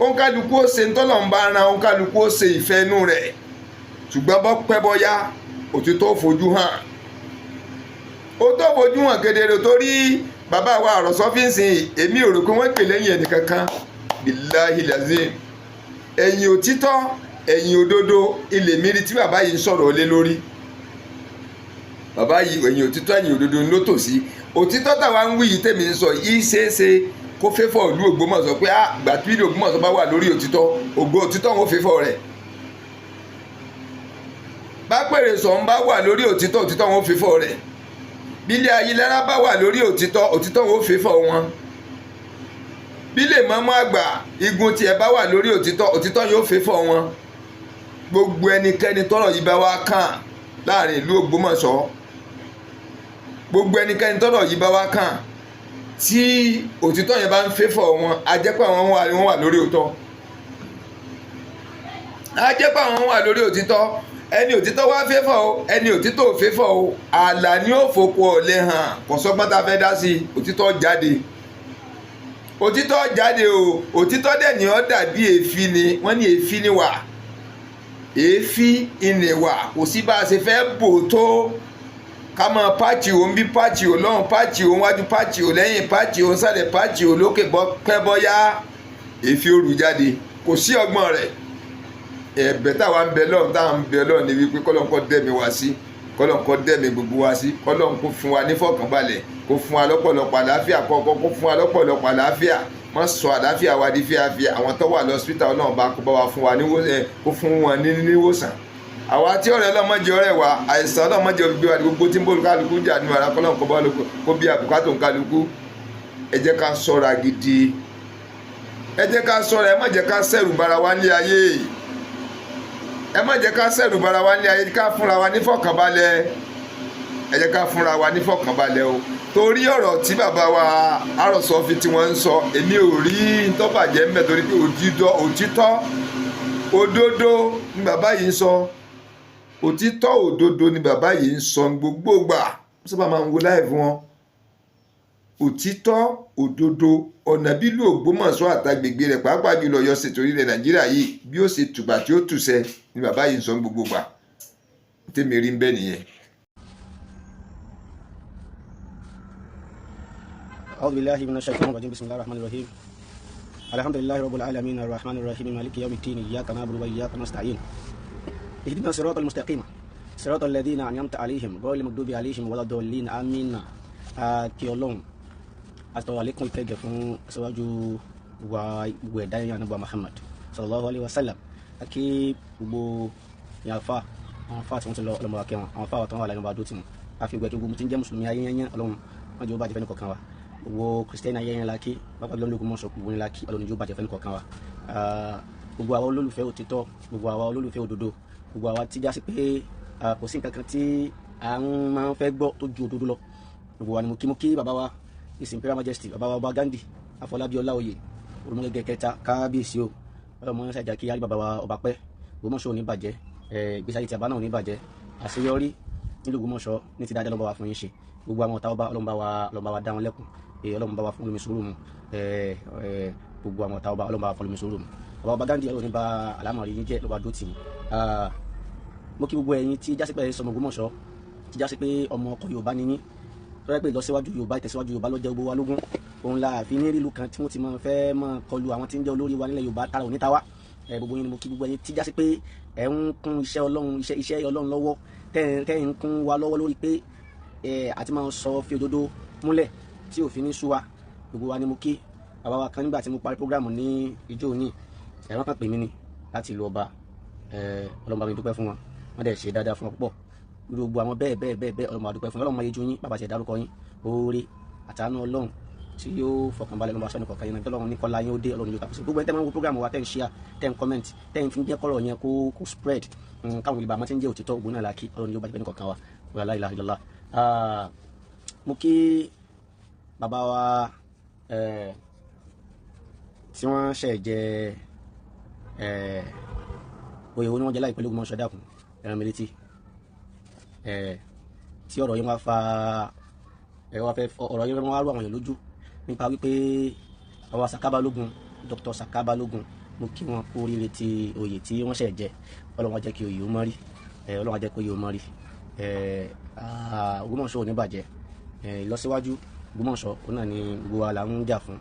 Speaker 1: Òǹkàlùkù ó ṣe ntọ́lọ̀ ń bá ara, òǹkàlùkù ó ṣe ìfẹ́ inú rẹ̀, ṣùgbọ́n bọ́ pẹ́ bọ́yá, òtítọ́ fojú hàn, òtítọ́ fojú hàn kedere. Torí bàbá wa àròsọ fi ń sìn, èmi ò rò pé wọ́n gbè lẹ́yìn ẹnìkankan. Billahi lazim, ẹ̀yìn òtítọ́, ẹ̀yìn òdodo ilé mi rí tí bàbá yìí ń sọ̀rọ̀ lé lórí. Bàbá yìí, ẹ̀yìn òtítọ́, ẹ̀yìn òdodo ló tò sí. Òtítọ́ táwa ń wí yìí, tèmi ń sọ yìí, ṣeéṣe kó favour ìlú Ògbómọ̀ṣọ́ pé ah, gbà tí ìlú Ògbómọ̀ṣọ́ bá wà lórí òtítọ́, ògbó òtítọ́ wọn ó favour rẹ̀. Bá pèrè sọ̀ ń bá wà lórí òtítọ́, òtítọ́ wọn ó favour rẹ̀. Bílẹ̀ Ayélára bá wà lórí òtítọ́, òtítọ́ wọn ó favour wọn. Bílẹ̀ mọ́mọ́ àgbà igun tiẹ̀ bá wà lórí òtítọ́, òtítọ́ yóò favour wọn. Gbogbo ẹnikẹ́ni tọ́rọ̀ yìí bá wá kàn láàrin ìlú Ògbómọ̀ṣọ́, gbogbo ẹnikẹ́ni tọ́rọ̀ yìí bá wá kàn, tí òtítọ́ yẹn bá ń favour wọn, a jẹ́ pé àwọn wọ́n wà lórí òótọ́, a jẹ́ pé àwọn wà lórí òtítọ́. Ẹni òtítọ́ wá favour o, ẹni òtítọ́ ò favour o, ààlà ni ó fòkò ọ̀lẹ́ hàn. Kò sọ́gbọ́n tá a fẹ́ dá sí i. Òtítọ́ jáde, òtítọ́ jáde o. Òtítọ́ dẹ̀ ni ó dàbí èéfín ni. Wọ́n ní èéfín ni wà, èéfín ìnìwà. Kò sí bá a ṣe fẹ́ bò tó, ká máa patch òun bí, patch òun lọ́hùn, patch òun wájú, patch òun lẹ́yìn, patch òun sàlẹ̀, patch òun lókè, bọ́ pẹ́ bọ́yá, èéfín òrù jáde. Kò sí ọgbọ́n rẹ̀. Ẹ̀bẹ̀ táwa ń bẹ lọ́run, táwa ń bẹ lọ́run ni wípé kọ́lọ́n kó dẹ́mi wá sí, kọ́lọ́n kó dẹ́mi gbogbo wá sí, kọ́lọ́n kó fún wa nífọ̀kànbalẹ̀, kó fún wa lọ́pọ̀lọpọ̀ àlàáfíà, kọ́kọ́ kó fún wa lọ́pọ̀lọpọ̀ àlàáfíà. Má sọ àlàáfíà wa di fíafíà. Àwọn tó wà lọ́sítà, Ọlọ́run bá kó bá wa fún wa níwòsàn, kó fún wọn ní níwòsàn. Àwa tí ọ̀rẹ́ ọlọ́mọdé ọ̀rẹ́ wa, àìsàn ọlọ́mọdé gbé wa. Gbogbo tí ń bó kálukú jà nínú ara, kọ́lọ́n kó bá kó bí àbùkátò ń kálukú. Ẹ jẹ́ ká ṣọ́ra gidi, ẹ jẹ́ ká ṣọ́ra. Ẹ má jẹ́ ká ṣẹ̀rù bara wa ní ayé, ẹ má jẹ́ ká ṣẹ̀rù bara wa ní ayé. Ká fúnra wa nífọ̀kànbalẹ̀, ẹ jẹ́ ká fúnra wa nífọ̀kànbalẹ̀ o. Torí ọ̀rọ̀ tí bàbá wa àròsọ fi tí wọ́n ń sọ, èmi ò rí ntọ́bàjẹ́ ńbẹ̀, torí pé òtítọ́, òtítọ́, òdodo ni bàbá yìí ń sọ. Òtítọ́, òdodo ni bàbá yìí ń sọ. Gbogbo gbà sábà máa ń wo live wọn. Òtítọ́ òdodo ọ̀nà bílù Ògbómọ̀ṣọ́ àtàgbègbè rẹ̀, pàápàá jùlọ Ọ̀yọ́ ṣètò orílẹ̀ Nàìjíríà yìí, bí ó ṣe tùbà tí ó tùṣẹ ni bàbá yìí ń sọ gbogbo gbà. Tèmi rí ń bẹ́ nìyẹn.
Speaker 2: أعوذ بالله من الشيطان الرجيم. بسم الله الرحمن الرحيم. الحمد لله رب العالمين الرحمن الرحيم مالك يوم الدين إياك نعبد وإياك نستعين اهدنا الصراط المستقيم صراط الذين أنعمت عليهم غير المغضوب عليهم ولا الضالين آمين. Kí Ọlọ́run àtọwà lẹ́kùn ìkẹ́gẹ́ fún aṣíwájú wa gbogbo ẹ̀dá yẹn, Ànábì Muhammad sallallahu alayhi wa sallam. Kí gbogbo yàrá àwọn afá tí wọ́n ti lọ, ọlọ́mọ wa kẹwọn. Àwọn afá wa tó wà lẹ́nu wa dó tì wọ́n. Àfi ìgbẹ́ tó gbogbo tí ń jẹ́ mùsùlùmí ayé yẹn, Ọlọ́run wọ́n jẹ́ ó bàjẹ́ fẹ́ni kọ̀ọ̀kan wa. Gbogbo kristiani ayé yẹn la kí, pápá lọ́nà Ògbómọ̀ṣọ́ gbogbo yẹn la kí. Ọlọ́run jẹ́ ó bàjẹ́ fẹ́ni kọ̀ọ̀kan wa. Gbogbo àwa olólùfẹ́ òtítọ́, gbogbo àwa olólùfẹ́ òdodo, gbogbo àwa tí jásí pé kò sí nǹkan kan tí à ń máa ń fẹ́ gbọ́ tó ju òdodo lọ, gbogbo wa ni mo kí. Mo kí bàbá wa, His Imperial Majesty, bàbá wa Ọba Ghandi Afọlábí Ọláoyè Olùmọ̀gẹ́gẹ́ kẹta. Kábíyèsí o. Ọlọ́mọ yẹn ṣàjà kí yára bàbá wa ọba pẹ́. Ògbómọ̀ṣọ́ ò ní bàjẹ́, ìgbésí ayé tí a bá náà ò ní bàjẹ́. Àṣeyọrí nílùú Ògbómọ̀ṣọ́ ní ti dáadáa lọ́ba wa fún yín ṣe. Gbogbo àwọn ọ̀tá ọba, Ọlọ́run bá wa, Ọlọ́run bá wa dá wọn lẹ́kùn. Ọlọ́run bá wa fún olómi sùúrù mu. Gbogbo àwọn ọ̀tá ọba, Ọlọ́run bá wa fún olómi sùúrù mu. Ọba ọba Ghandi, Ọlọ́run ní bá àlámọ̀rí yín jẹ́ lọ́ba dó tì mí. Mo kí gbogbo ẹ̀yin tí jásí pé sọmọ Ògbómọ̀ṣọ́, tí jásí pé ọmọ ọkọ Yorùbá ni yín, tó yẹ pé ìlọsíwájú Yorùbá, ìtẹ̀síwájú Yorùbá ló jẹ́ gbogbo wa lógún. Òun la àfi ní rílu kan tí wọ́n ti máa fẹ́ máa kọlu àwọn tí ń jẹ́ olórí wa nílẹ̀ Yorùbá tara òní ta wá. Gbogbo yín ni mo kí. Gbogbo ẹ̀yin tí jásí pé ẹ̀ ń kún iṣẹ́ Ọlọ́run, iṣẹ́ Ọlọ́run lọ́wọ́, tẹ́ ń kún wa lọ́wọ́ lórí pé àti máa sọ fi òdodo múlẹ̀ tí òfin ní sú wa, gbogbo wa ni mo kí. Bàbá wa kan, nígbà tí mo parí program ní ijó ní ẹ̀rọ kan pè mí ni láti ìlú ọba. Ọlọ́run bá mi dúpẹ́ fún wọn, wọ́n dẹ̀ ṣe dáadáa fún wọn púpọ̀. Gbogbo àwọn bẹ́ẹ̀ bẹ́ẹ̀ bẹ́ẹ̀ bẹ́ẹ̀, Ọlọ́run bá dúpẹ́ fún wọn. Ọlọ́run máa yejú yín. Bàbá ṣe dárúkọ yín, oore àtàánú Ọlọ́run tí yóò fọkànbalẹ̀ lọ́wọ́ aṣọ́nù kọ̀ọ̀kan yẹn náà. Ọlọ́run ní kọ́lá yín ó dé, Ọlọ́run yóò tàkùsí. Gbogbo ẹni tẹ́ máa ń wo program wa, tẹ́ ń share, tẹ́ ń comment, tẹ́ ń fi jẹ́ kọ́rọ̀ yẹn kó spread, káwọn olùbàmọ́ máa ti ń jẹ́ òtítọ́, ògbóná la kí. Ọlọ́run yóò bá jẹ́ bẹ́ẹ̀ ní kọ̀ọ̀kan wa. Wala ilaha illallah. Mo kí bàbá wa tí wọ́n ṣẹ̀ jẹ oyè wo ni wọ́n jẹ láìpẹ́ l'Ógbómọ̀ṣọ́? Dákun, ẹran mi létí tí ọ̀rọ̀ yẹn wá fa ẹ wá fẹ́ ọ̀rọ̀ yẹn wá rú àwọn èèyàn lójú nípa wípé àwọn Saka Balógun, Dr. Saka Balógun, mo kí wọn kú oríire ti oyè tí wọ́n ṣẹ̀ jẹ. Ọlọ́run á jẹ́ kí oyè ó mọ́rí. Ọlọ́run á jẹ́ kí oyè ó mọ́rí. Ògbómọ̀ṣọ́ ò ní bàjẹ́. Ìlọsíwájú Ògbómọ̀ṣọ́ òun náà ni gbogbo wa là ń jà fún,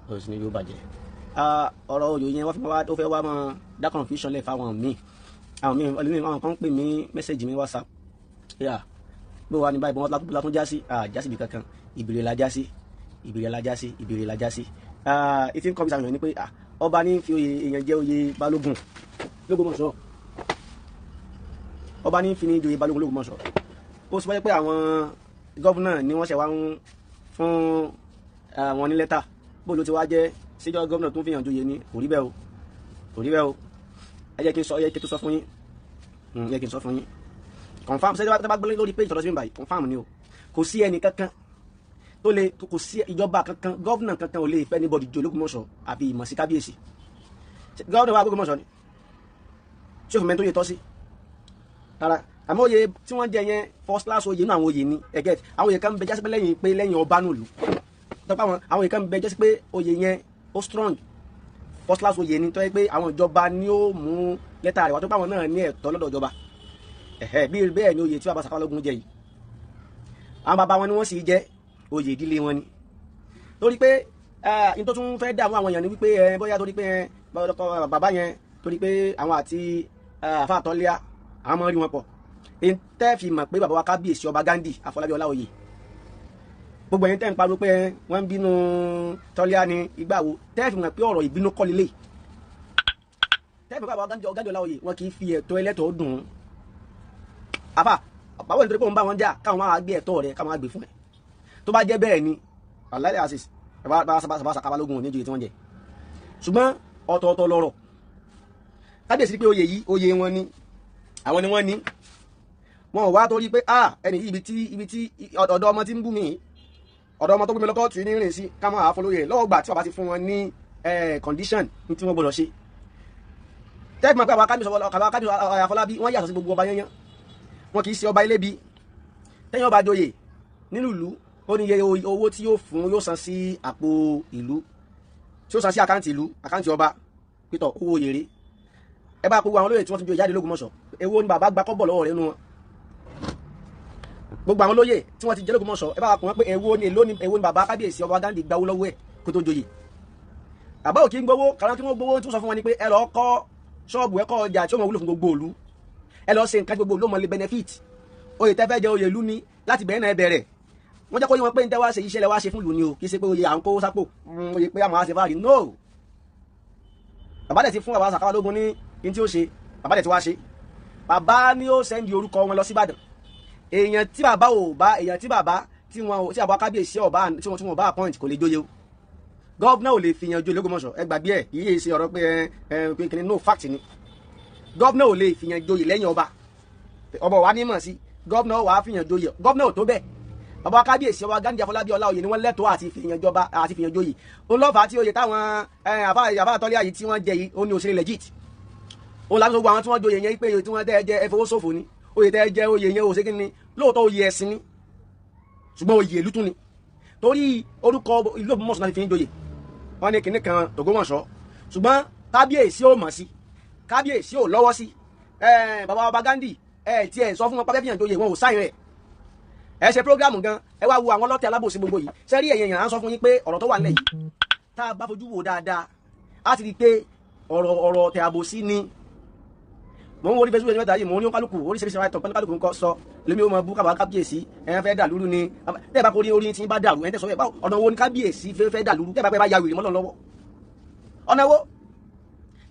Speaker 2: òun sì ni yóò bàjẹ́. Ọ̀rọ̀ oyè yẹn wọ́n fi wá, ó fẹ́ wá máa dá confusion lẹ̀ fáwọn míì. Àwọn míì, ẹlòmíì, àwọn kan ń pè mí, message mi WhatsApp yà bó wa ní báyìí, bọ́n látún já sí já sí ibi kankan. Ìbèrè la já sí, ìbèrè la já sí, ìbèrè la já sí. Ìtí ń kọ́ bí sàmì ni pé ọba ní fi oyè èèyàn jẹ́ oyè Balógun l'Ógbómọ̀ṣọ́. Ọba ní fi ní joyè Balógun l'Ógbómọ̀ṣọ́. Ó sọ pé àwọn governor ni wọ́n ṣẹ̀ wá ń fún àwọn ní lẹ́tà. Bó ló ti wá jẹ́ síjọ́ governor tó ń fi hàn joyè ni? Kò rí bẹ́ẹ̀ o, kò rí bẹ́ẹ̀ o. Ẹ jẹ́ kí n sọ, ẹ jẹ́ kí n tó sọ fún yín. Ẹ jẹ́ kí n sọ fún yín confam. Ṣé tí bá gbé lórí page tọ́lọ́sí mi báyìí, confam ni o. Kò sí ẹnì kankan tó lè, kò sí ìjọba kankan, governor kankan ò lè fẹ́ anybody jẹ Ológbómọ̀ṣọ́ àfi ìmọ̀ sí kábíyèsí. Governor wa Ògbómọ̀ṣọ́ ni ṣé òfin mẹ́rin tó yẹ tọ́ sí rárá. Àmọ́ oyè tí wọ́n jẹ yẹn, first class oyè inú àwọn oyè ni ẹ̀gẹ́. Àwọn oyè kan bẹ jásí pé lẹ́yìn pé lẹ́yìn ọba nùlù tọ́pọ̀ àwọn oyè kan bẹ jásí pé oyè yẹn ó strong, first class oyè ni, tó yẹ pé àwọn ìjọba ni ó mú lẹ́tà rẹ̀ wá, tó pé àwọn náà ní ẹ̀tọ́ lọ́dọ̀ ìjọba. Ẹ̀hẹ́, bí bẹ́ẹ̀ ni oyè tí bàbá Saka Balógun jẹ yìí, àwọn bàbá wọn ni wọ́n sì jẹ́ oyè ìdílé wọn ni. Torí pé n tó tún fẹ́ dààmú àwọn èèyàn ni wípé bóyá torí pé bàbá yẹn, torí pé àwọn àti àfa àtọ́lẹ́à àwọn máa ń rí wọn pọ̀. Tẹ́ fi mọ̀ pé bàbá wa kábíyèsí ọba Ghandi Àfọlábí Ọláoyè, gbogbo ẹ̀yin tẹ́ ń pariwo pé wọ́n ń bínú tọ́lẹ́à ní ìgbà wo, tẹ́ fi mọ̀ pé ọ̀rọ̀ ìbínú kọ́ lélẹ̀, tẹ́ fi mọ̀ pé bàbá Ghandi Ọláoyè, wọn kì í fi ẹ̀tọ́ ẹlẹ́tọ̀ọ́ dùn ún. Àfà báwo ni? Torí pé òun bá wọn jà, káwọn máa gbé ẹ̀tọ́ rẹ̀, káwọn máa gbé fún ẹ. Tó bá jẹ́ bẹ́ẹ̀ ni, aláìlẹ̀ asis bàbá Saka Balógun ò ní joyè tí wọ́n jẹ. Ṣùgbọ́n ọ̀tọ̀ọ̀tọ̀ lọ̀rọ̀. Kábíyèsí pé oyè yìí, oyè wọn ni, àwọn ni wọ́n ní. Wọn ò wá torí pé ah, ẹni yìí, ibi tí ọ̀dọ̀ ọmọ tí ń bú mi, ọ̀dọ̀ ọmọ tó gbé mi lọ́kọ́ tù ní rìn sí, ká máa fọlóyè lọ́wọ́ gbà tí bàbá ti fún wọn ní condition ní tí wọ́n gbọ́dọ̀ ṣe. Tẹ́ẹ̀fì mọ̀ pé àwọn kábíyèsí Àfọlábí, wọ́n yàtọ̀ sí gbogbo ọba yẹnyẹn. Wọn kì í ṣe ọba ilébi. Tẹ́yìn ọba joyè nínú ìlú. Ó ní iye owó tí yóò fún, yóò san sí àpò ìlú, tí ó san sí account ìlú, account ọba pétọ̀ owó yèrè. Ẹ bá gbogbo àwọn olóyè tí wọ́n ti joyè jáde lÓgbómọ̀ṣọ́, èwo ni bàbá gba kọ́bọ̀ lọ́wọ́ rẹ̀ nínú wọn? Gbogbo àwọn olóyè tí wọ́n ti jẹ́ lÓgbómọ̀ṣọ́, ẹ bá wa kàn wọ́n pé èwo ni, èló ni, èwo ni bàbá kábíyèsí ọba Ghandi gbawó lọ́wọ́ ẹ̀ kó tó joyè? Bàbá ò kí ń gbowó kàrán. Kí wọ́n gbowó tí wọ́n sọ fún wọn ni pé ẹ lọ kọ́ ṣọ́ọ̀bù, ẹ kọ́ ọjà tí ó mọ̀ wúlò fún gbogbo ìlú, ẹ lọ ṣe nǹkan tí gbogbo ìlú mọ̀ lè benefit. Oyè tẹ́ fẹ́ jẹ, oyè ìlú ni. Láti bẹ̀rẹ̀ náà, ẹ bẹ̀rẹ̀. Wọ́n jẹ́ kó yé wọn pé ń tẹ́ wá ṣe, iṣẹ́ lẹ wá ṣe fún ìlú ni o, kì í ṣe pé oyè à ń kó sápò, oyè pé àmọ́ àṣẹ fáàrí. No, bàbá dẹ̀ ti fún bàbá Sàká Balógun ní ní tí ó ṣe. Bàbá dẹ̀ ti wá ṣe. Bàbá ní ó send orúkọ wọn lọ sí Ìbàdàn. Èèyàn tí bàbá ò bá, èèyàn tí bàbá tí wọn ò tí àbá kábíyèsí ọba tí wọn bá appoint kò lè jóye o. Governor ò lè fi yan joyè lÓgbómọ̀ṣọ́. Ẹ gbàgbé ẹ, kì í ṣe ọ̀rọ̀ pé ẹ ẹ pé kìnìún. No, fact ni, governor ò lè fi yan joyè lẹ́yìn ọba. Ọba wa ní mọ̀ sí governor wàá fi yan joyè. Governor ò tó bẹ́ẹ̀. Bàbá kábíyèsí ọba Ghandi Afọlábí Ọláoyè ni wọ́n lẹ́tọ̀ọ́ àti fi yan jọba àti fi yan joyè. Òun lọ́fà tí oyè táwọn àbá àtọ́lé àyè tí wọ́n jẹ yìí, ó ní òṣèré legit. Òun láti gbogbo àwọn tí wọ́n joyè yẹn pé oyè tí wọ́n tẹ́ ẹ jẹ, ẹ fowó ṣòfò ni. Oyè tẹ́ ẹ jẹ, oyè yẹn ò ṣe kí ni. Lóòótọ́ oyè ẹ̀sìn ni, ṣùgbọ́n oyè ìlú tún ni, torí orúkọ ìlú Ògbómọ̀ṣọ́ náà fi ń joyè. Wọ́n ní kinní kan tÒgbómọ̀ṣọ́, ṣùgbọ́n kábíyèsí ò mọ̀ sí, kábíyèsí ò lọ́wọ́ sí. Bàbá ọba Ghandi, ẹ tiẹ̀ sọ fún wọn pápẹ́ fìyàn joyè, wọn ò sáyìn rẹ̀. Ẹ ṣe program gan, ẹ wá wo àwọn ọlọ́tẹ̀ alábòsí gbogbo yìí. Sẹ́rí ẹ̀yìn èèyàn, à ń sọ fún yín pé ọ̀rọ̀ tó wà nílẹ̀ yìí, tá a bá fojú wò dáadáa, á ti rí i pé ọ̀rọ̀ tẹ̀ àbòsí ni. Mò ń wo orí Facebook ẹni mẹ́ta yìí, mò ń ní kálukú oríṣiríṣi wáyé tán, kálukú ń kọ́ sọ lèmi ó mọ bú kábàá kábíyèsí. Ẹ̀ fẹ́ dà lúrú ni. Tẹ́ ẹ bá kó orí tí ń bá dàrú ẹ̀ ń tẹ́ sọ bẹ́ẹ̀, ọ̀nà wo ni kábíyèsí fẹ́ dà lúrú? Tẹ́ ẹ bá pẹ́ bá ya wèrè mọ́lọ́ lọ́wọ́, ọ̀nà wo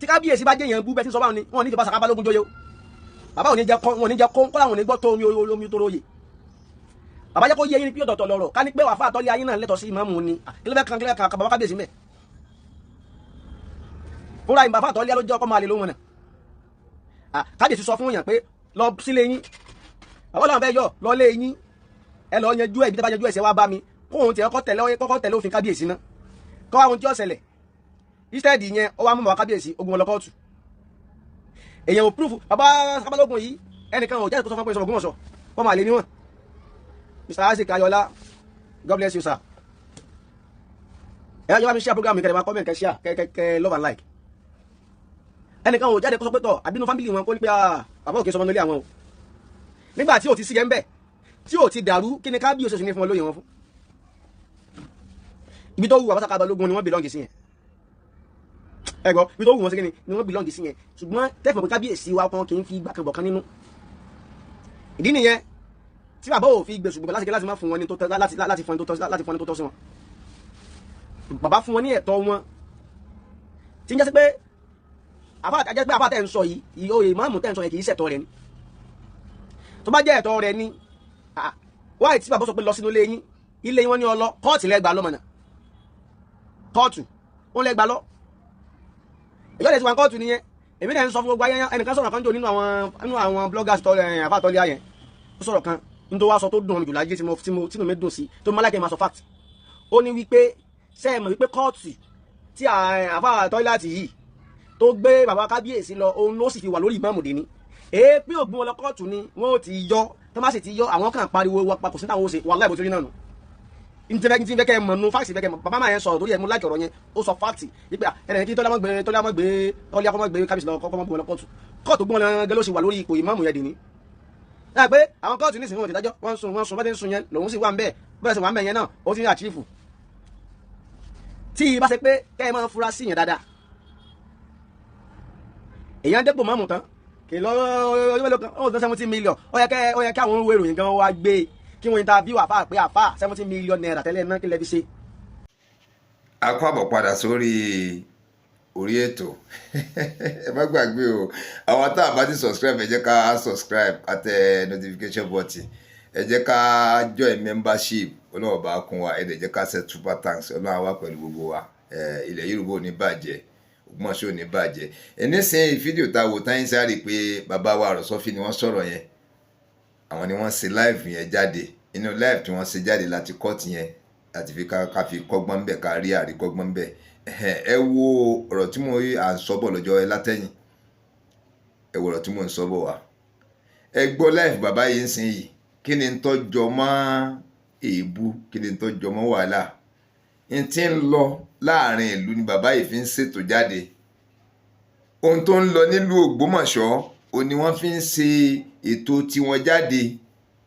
Speaker 2: tí kábíyèsí bá jẹ́ yẹn bú bẹ́ẹ̀ tí ń sọ báwọn ni wọn ní ìjọba Sàká Balógun jóye o. Bàbá ò ní jẹ́ kọ́, wọn ò ní jẹ́ kó kọ́lá, wọn ò ní gbọ́ tó omi omi tó róye. Bàbá jẹ́ kó yé yín pé ọ̀tọ̀ọ̀tọ̀ lọ̀rọ̀. Ká ní pé wàá fà àtọ́lé ayé náà lẹ́tọ̀ọ́ sí ìmáàmù ni, kí ló fẹ́ kan, kí ló fẹ́ kan bàbá kábíyèsí mẹ́ fúnra ìgbà fà àtọ́lé ló jẹ́ ọkọ máa lè lóhun náà. Kábíyèsí sọ fún yàn pé lọ sílé yín. Bàbá làwọn fẹ́ yọ lọ lé yín, ẹ lọ yanjú ẹ. Ibi tẹ́ bá yanjú ẹsẹ̀ wá bá mi. Kóhun tiẹ̀ kọ́ tẹ̀lé, kọ́kọ́ tẹ̀lé òfin kábíyèsí náà, kọ́ àwọn tí ó ṣẹlẹ̀. Instead yẹn, ó wá mú bàbá kábíyèsí ogun ọlọ́kọ́ọ̀tù. Èèyàn ò proof bàbá Balógun yìí. Ẹnìkan ò jáde kó sọ fún pé sọ Ògbómọ̀ṣọ́ wọ́n máa lè níwọ̀n. Mr Isaac Ayọ̀lá, God bless you, sir. Ẹ yọ bá mi share program mi, kẹ́ ẹ máa comment, kẹ́ share, kẹ́ love and like. Ẹnìkan ò jáde kó sọ pé tọ̀ àbínú family wọn kó ní pé bàbá òkè sọmọ nílé àwọn o. Nígbà tí ò ti sí yẹn ń bẹ̀, tí ò ti dàrú, kí ni kábíyèsí ní fún wọn lóye wọn fún? Ibi tó wù bàbá Sàká Balógun ni wọ́n belong sí yẹn. Ẹ gbọ́, ibi tó wù wọ́n sí kí ni wọ́n belong sí yẹn. Ṣùgbọ́n tẹ́fọ̀ pé kábíyèsí wa kan kì í fi ìgbà kan bọ̀ kan nínú. Ìdí nìyẹn tí bàbá ò fi gbèsù gbogbo láti láti má fún wọn ní tó tọ́, láti láti fún ní tó tọ́, láti fún ní tó tọ́ sí wọn. Bàbá fún wọn ní ẹ̀tọ́ wọn, tí ń jẹ́ sí pé àbá jẹ́ pé àbá tẹ̀ ń sọ yìí, oyè ìmáàmù tẹ̀ ń sọ yẹn, kì í ṣẹ̀tọ́ rẹ̀ ni. Tó bá jẹ́ ẹ̀tọ́ rẹ̀ ni, wáyé tí bàbá sọ pé lọ sínú ilé yín, ilé yín, wọ́n ní ọlọ kóòtù lẹ́gbàá lọ́mọ̀nà, kóòtù ó lẹ́gbàá lọ. Ìjọ lè ti wà kóòtù nìyẹn. Èmi náà ń sọ fún gbogbo ayẹyẹ. Ẹnìkan sọ̀rọ̀ kan jò nínú àwọn bloggers tọ́ ẹ̀ àbá àtọ́lé ayẹn. Ó sọ̀rọ̀ kan nítorí wá sọ tó dùn jù láyé tí mo tí mo tínú mi dùn sí tó má láìpẹ́ máa sọ fact. Ó ní wípé ṣé ẹ mọ̀ wípé kóòtù tí àbá àtọ́lé yìí tó gbé bàbá kábíyèsí lọ, òun ló sì fi wà lórí ìmáàmù dé ní èépì ògbón wọn lọ kóòtù ni wọn ò ti yọ. Tó má sì ti yọ, àwọn kan pariwo wọn pa, kò sí táwọn ó ṣe. Wàhálà ìbò tó rí náà nù. Ntí fẹ́ kẹ́ mọ̀ nù fact, fẹ́ kẹ́ mọ̀. Bàbá máa yẹn sọ̀rọ̀ torí ẹ̀ mú láìkì ọ̀rọ̀ yẹn. Ó sọ fact wípé ẹnì kí tọ́lá mọ́ gbé, tọ́lá mọ́ gbé, tọ́lá kọ́ mọ́ gbé kábíyèsí lọ, kọ́ mọ́ gbé wọn lọ kóòtù. Kóòtù gbọ́n lọ ló sì wà lórí ipò ìmáàmù yẹn dì ní. Ẹ pé àwọn kóòtù nísìnyí wọn ti dájọ́, wọ́n sùn, wọ́n sùn, bá ti ń sùn yẹn lòun sì wà ń bẹ́ẹ̀ bẹ́ẹ̀ sì wà ń bẹ́ẹ̀ yẹn náà, ó ti ń àchífù. Tí ibà ṣe pé kẹ́ ẹ máa fura sí yẹn dáadáa, èèyàn dépò máàmù tán kì í lọ ọjọ́ mélòó kan, ó tó 70 million. Ó yẹ kí àwọn òwe ìròyìn gan wá gbé kí wọ́n interview àfáà pé àfáà, ₦70 million tẹ́lẹ̀ náà, kí lẹ fi ṣe?
Speaker 1: A kó àbọ̀ padà sórí orí ètò. Ẹ má gbàgbé o, àwọn tá a bá ti subscribe, ẹ jẹ́ ká subscribe, ká tẹ notification button, ẹ jẹ́ ká join membership. Ọlọ́run bá kún wa. Ẹ dẹ̀ jẹ́ ká ṣe super thanks. Ọlọ́run á wà pẹ̀lú gbogbo wa. Ilẹ̀ Yorùbá ò ní bàjẹ́, Ògbómọ̀ṣọ́ ò ní bàjẹ́. Ẹ nísìnyí, fídíò tá a wò táyín sáré pé bàbá wa Àròsọ́fì ni wọ́n sọ̀rọ̀ yẹn. Àwọn ni wọ́n ṣe live yẹn jáde. Inú live tí wọ́n ṣe jáde láti kọ́ọ̀tì yẹn láti fi ká fi kọ́gbọ́n bẹ̀, ká rí àríkọ́gbọ́n bẹ̀. Ẹ wo ọ̀rọ̀ tí mo à ń sọ bọ̀ lọ́jọ́ ẹ látẹ̀yìn. Ẹ wo ọ̀rọ̀ tí mo ń sọ bọ̀ wá. Ẹ gbọ́ live bàbá yìí ń sìn yìí. Kí ni ń tọ́jọ́ mọ́? Èébú kí ni tó jọmọ́ wàhálà n tí ń lọ láàrin ìlú ni bàbá yìí fi ń ṣètò jáde. Ohun tó ń lọ nílùú Ògbómọ̀ṣọ́ ò ní wọ́n fi ń ṣe ètò tiwọn jáde,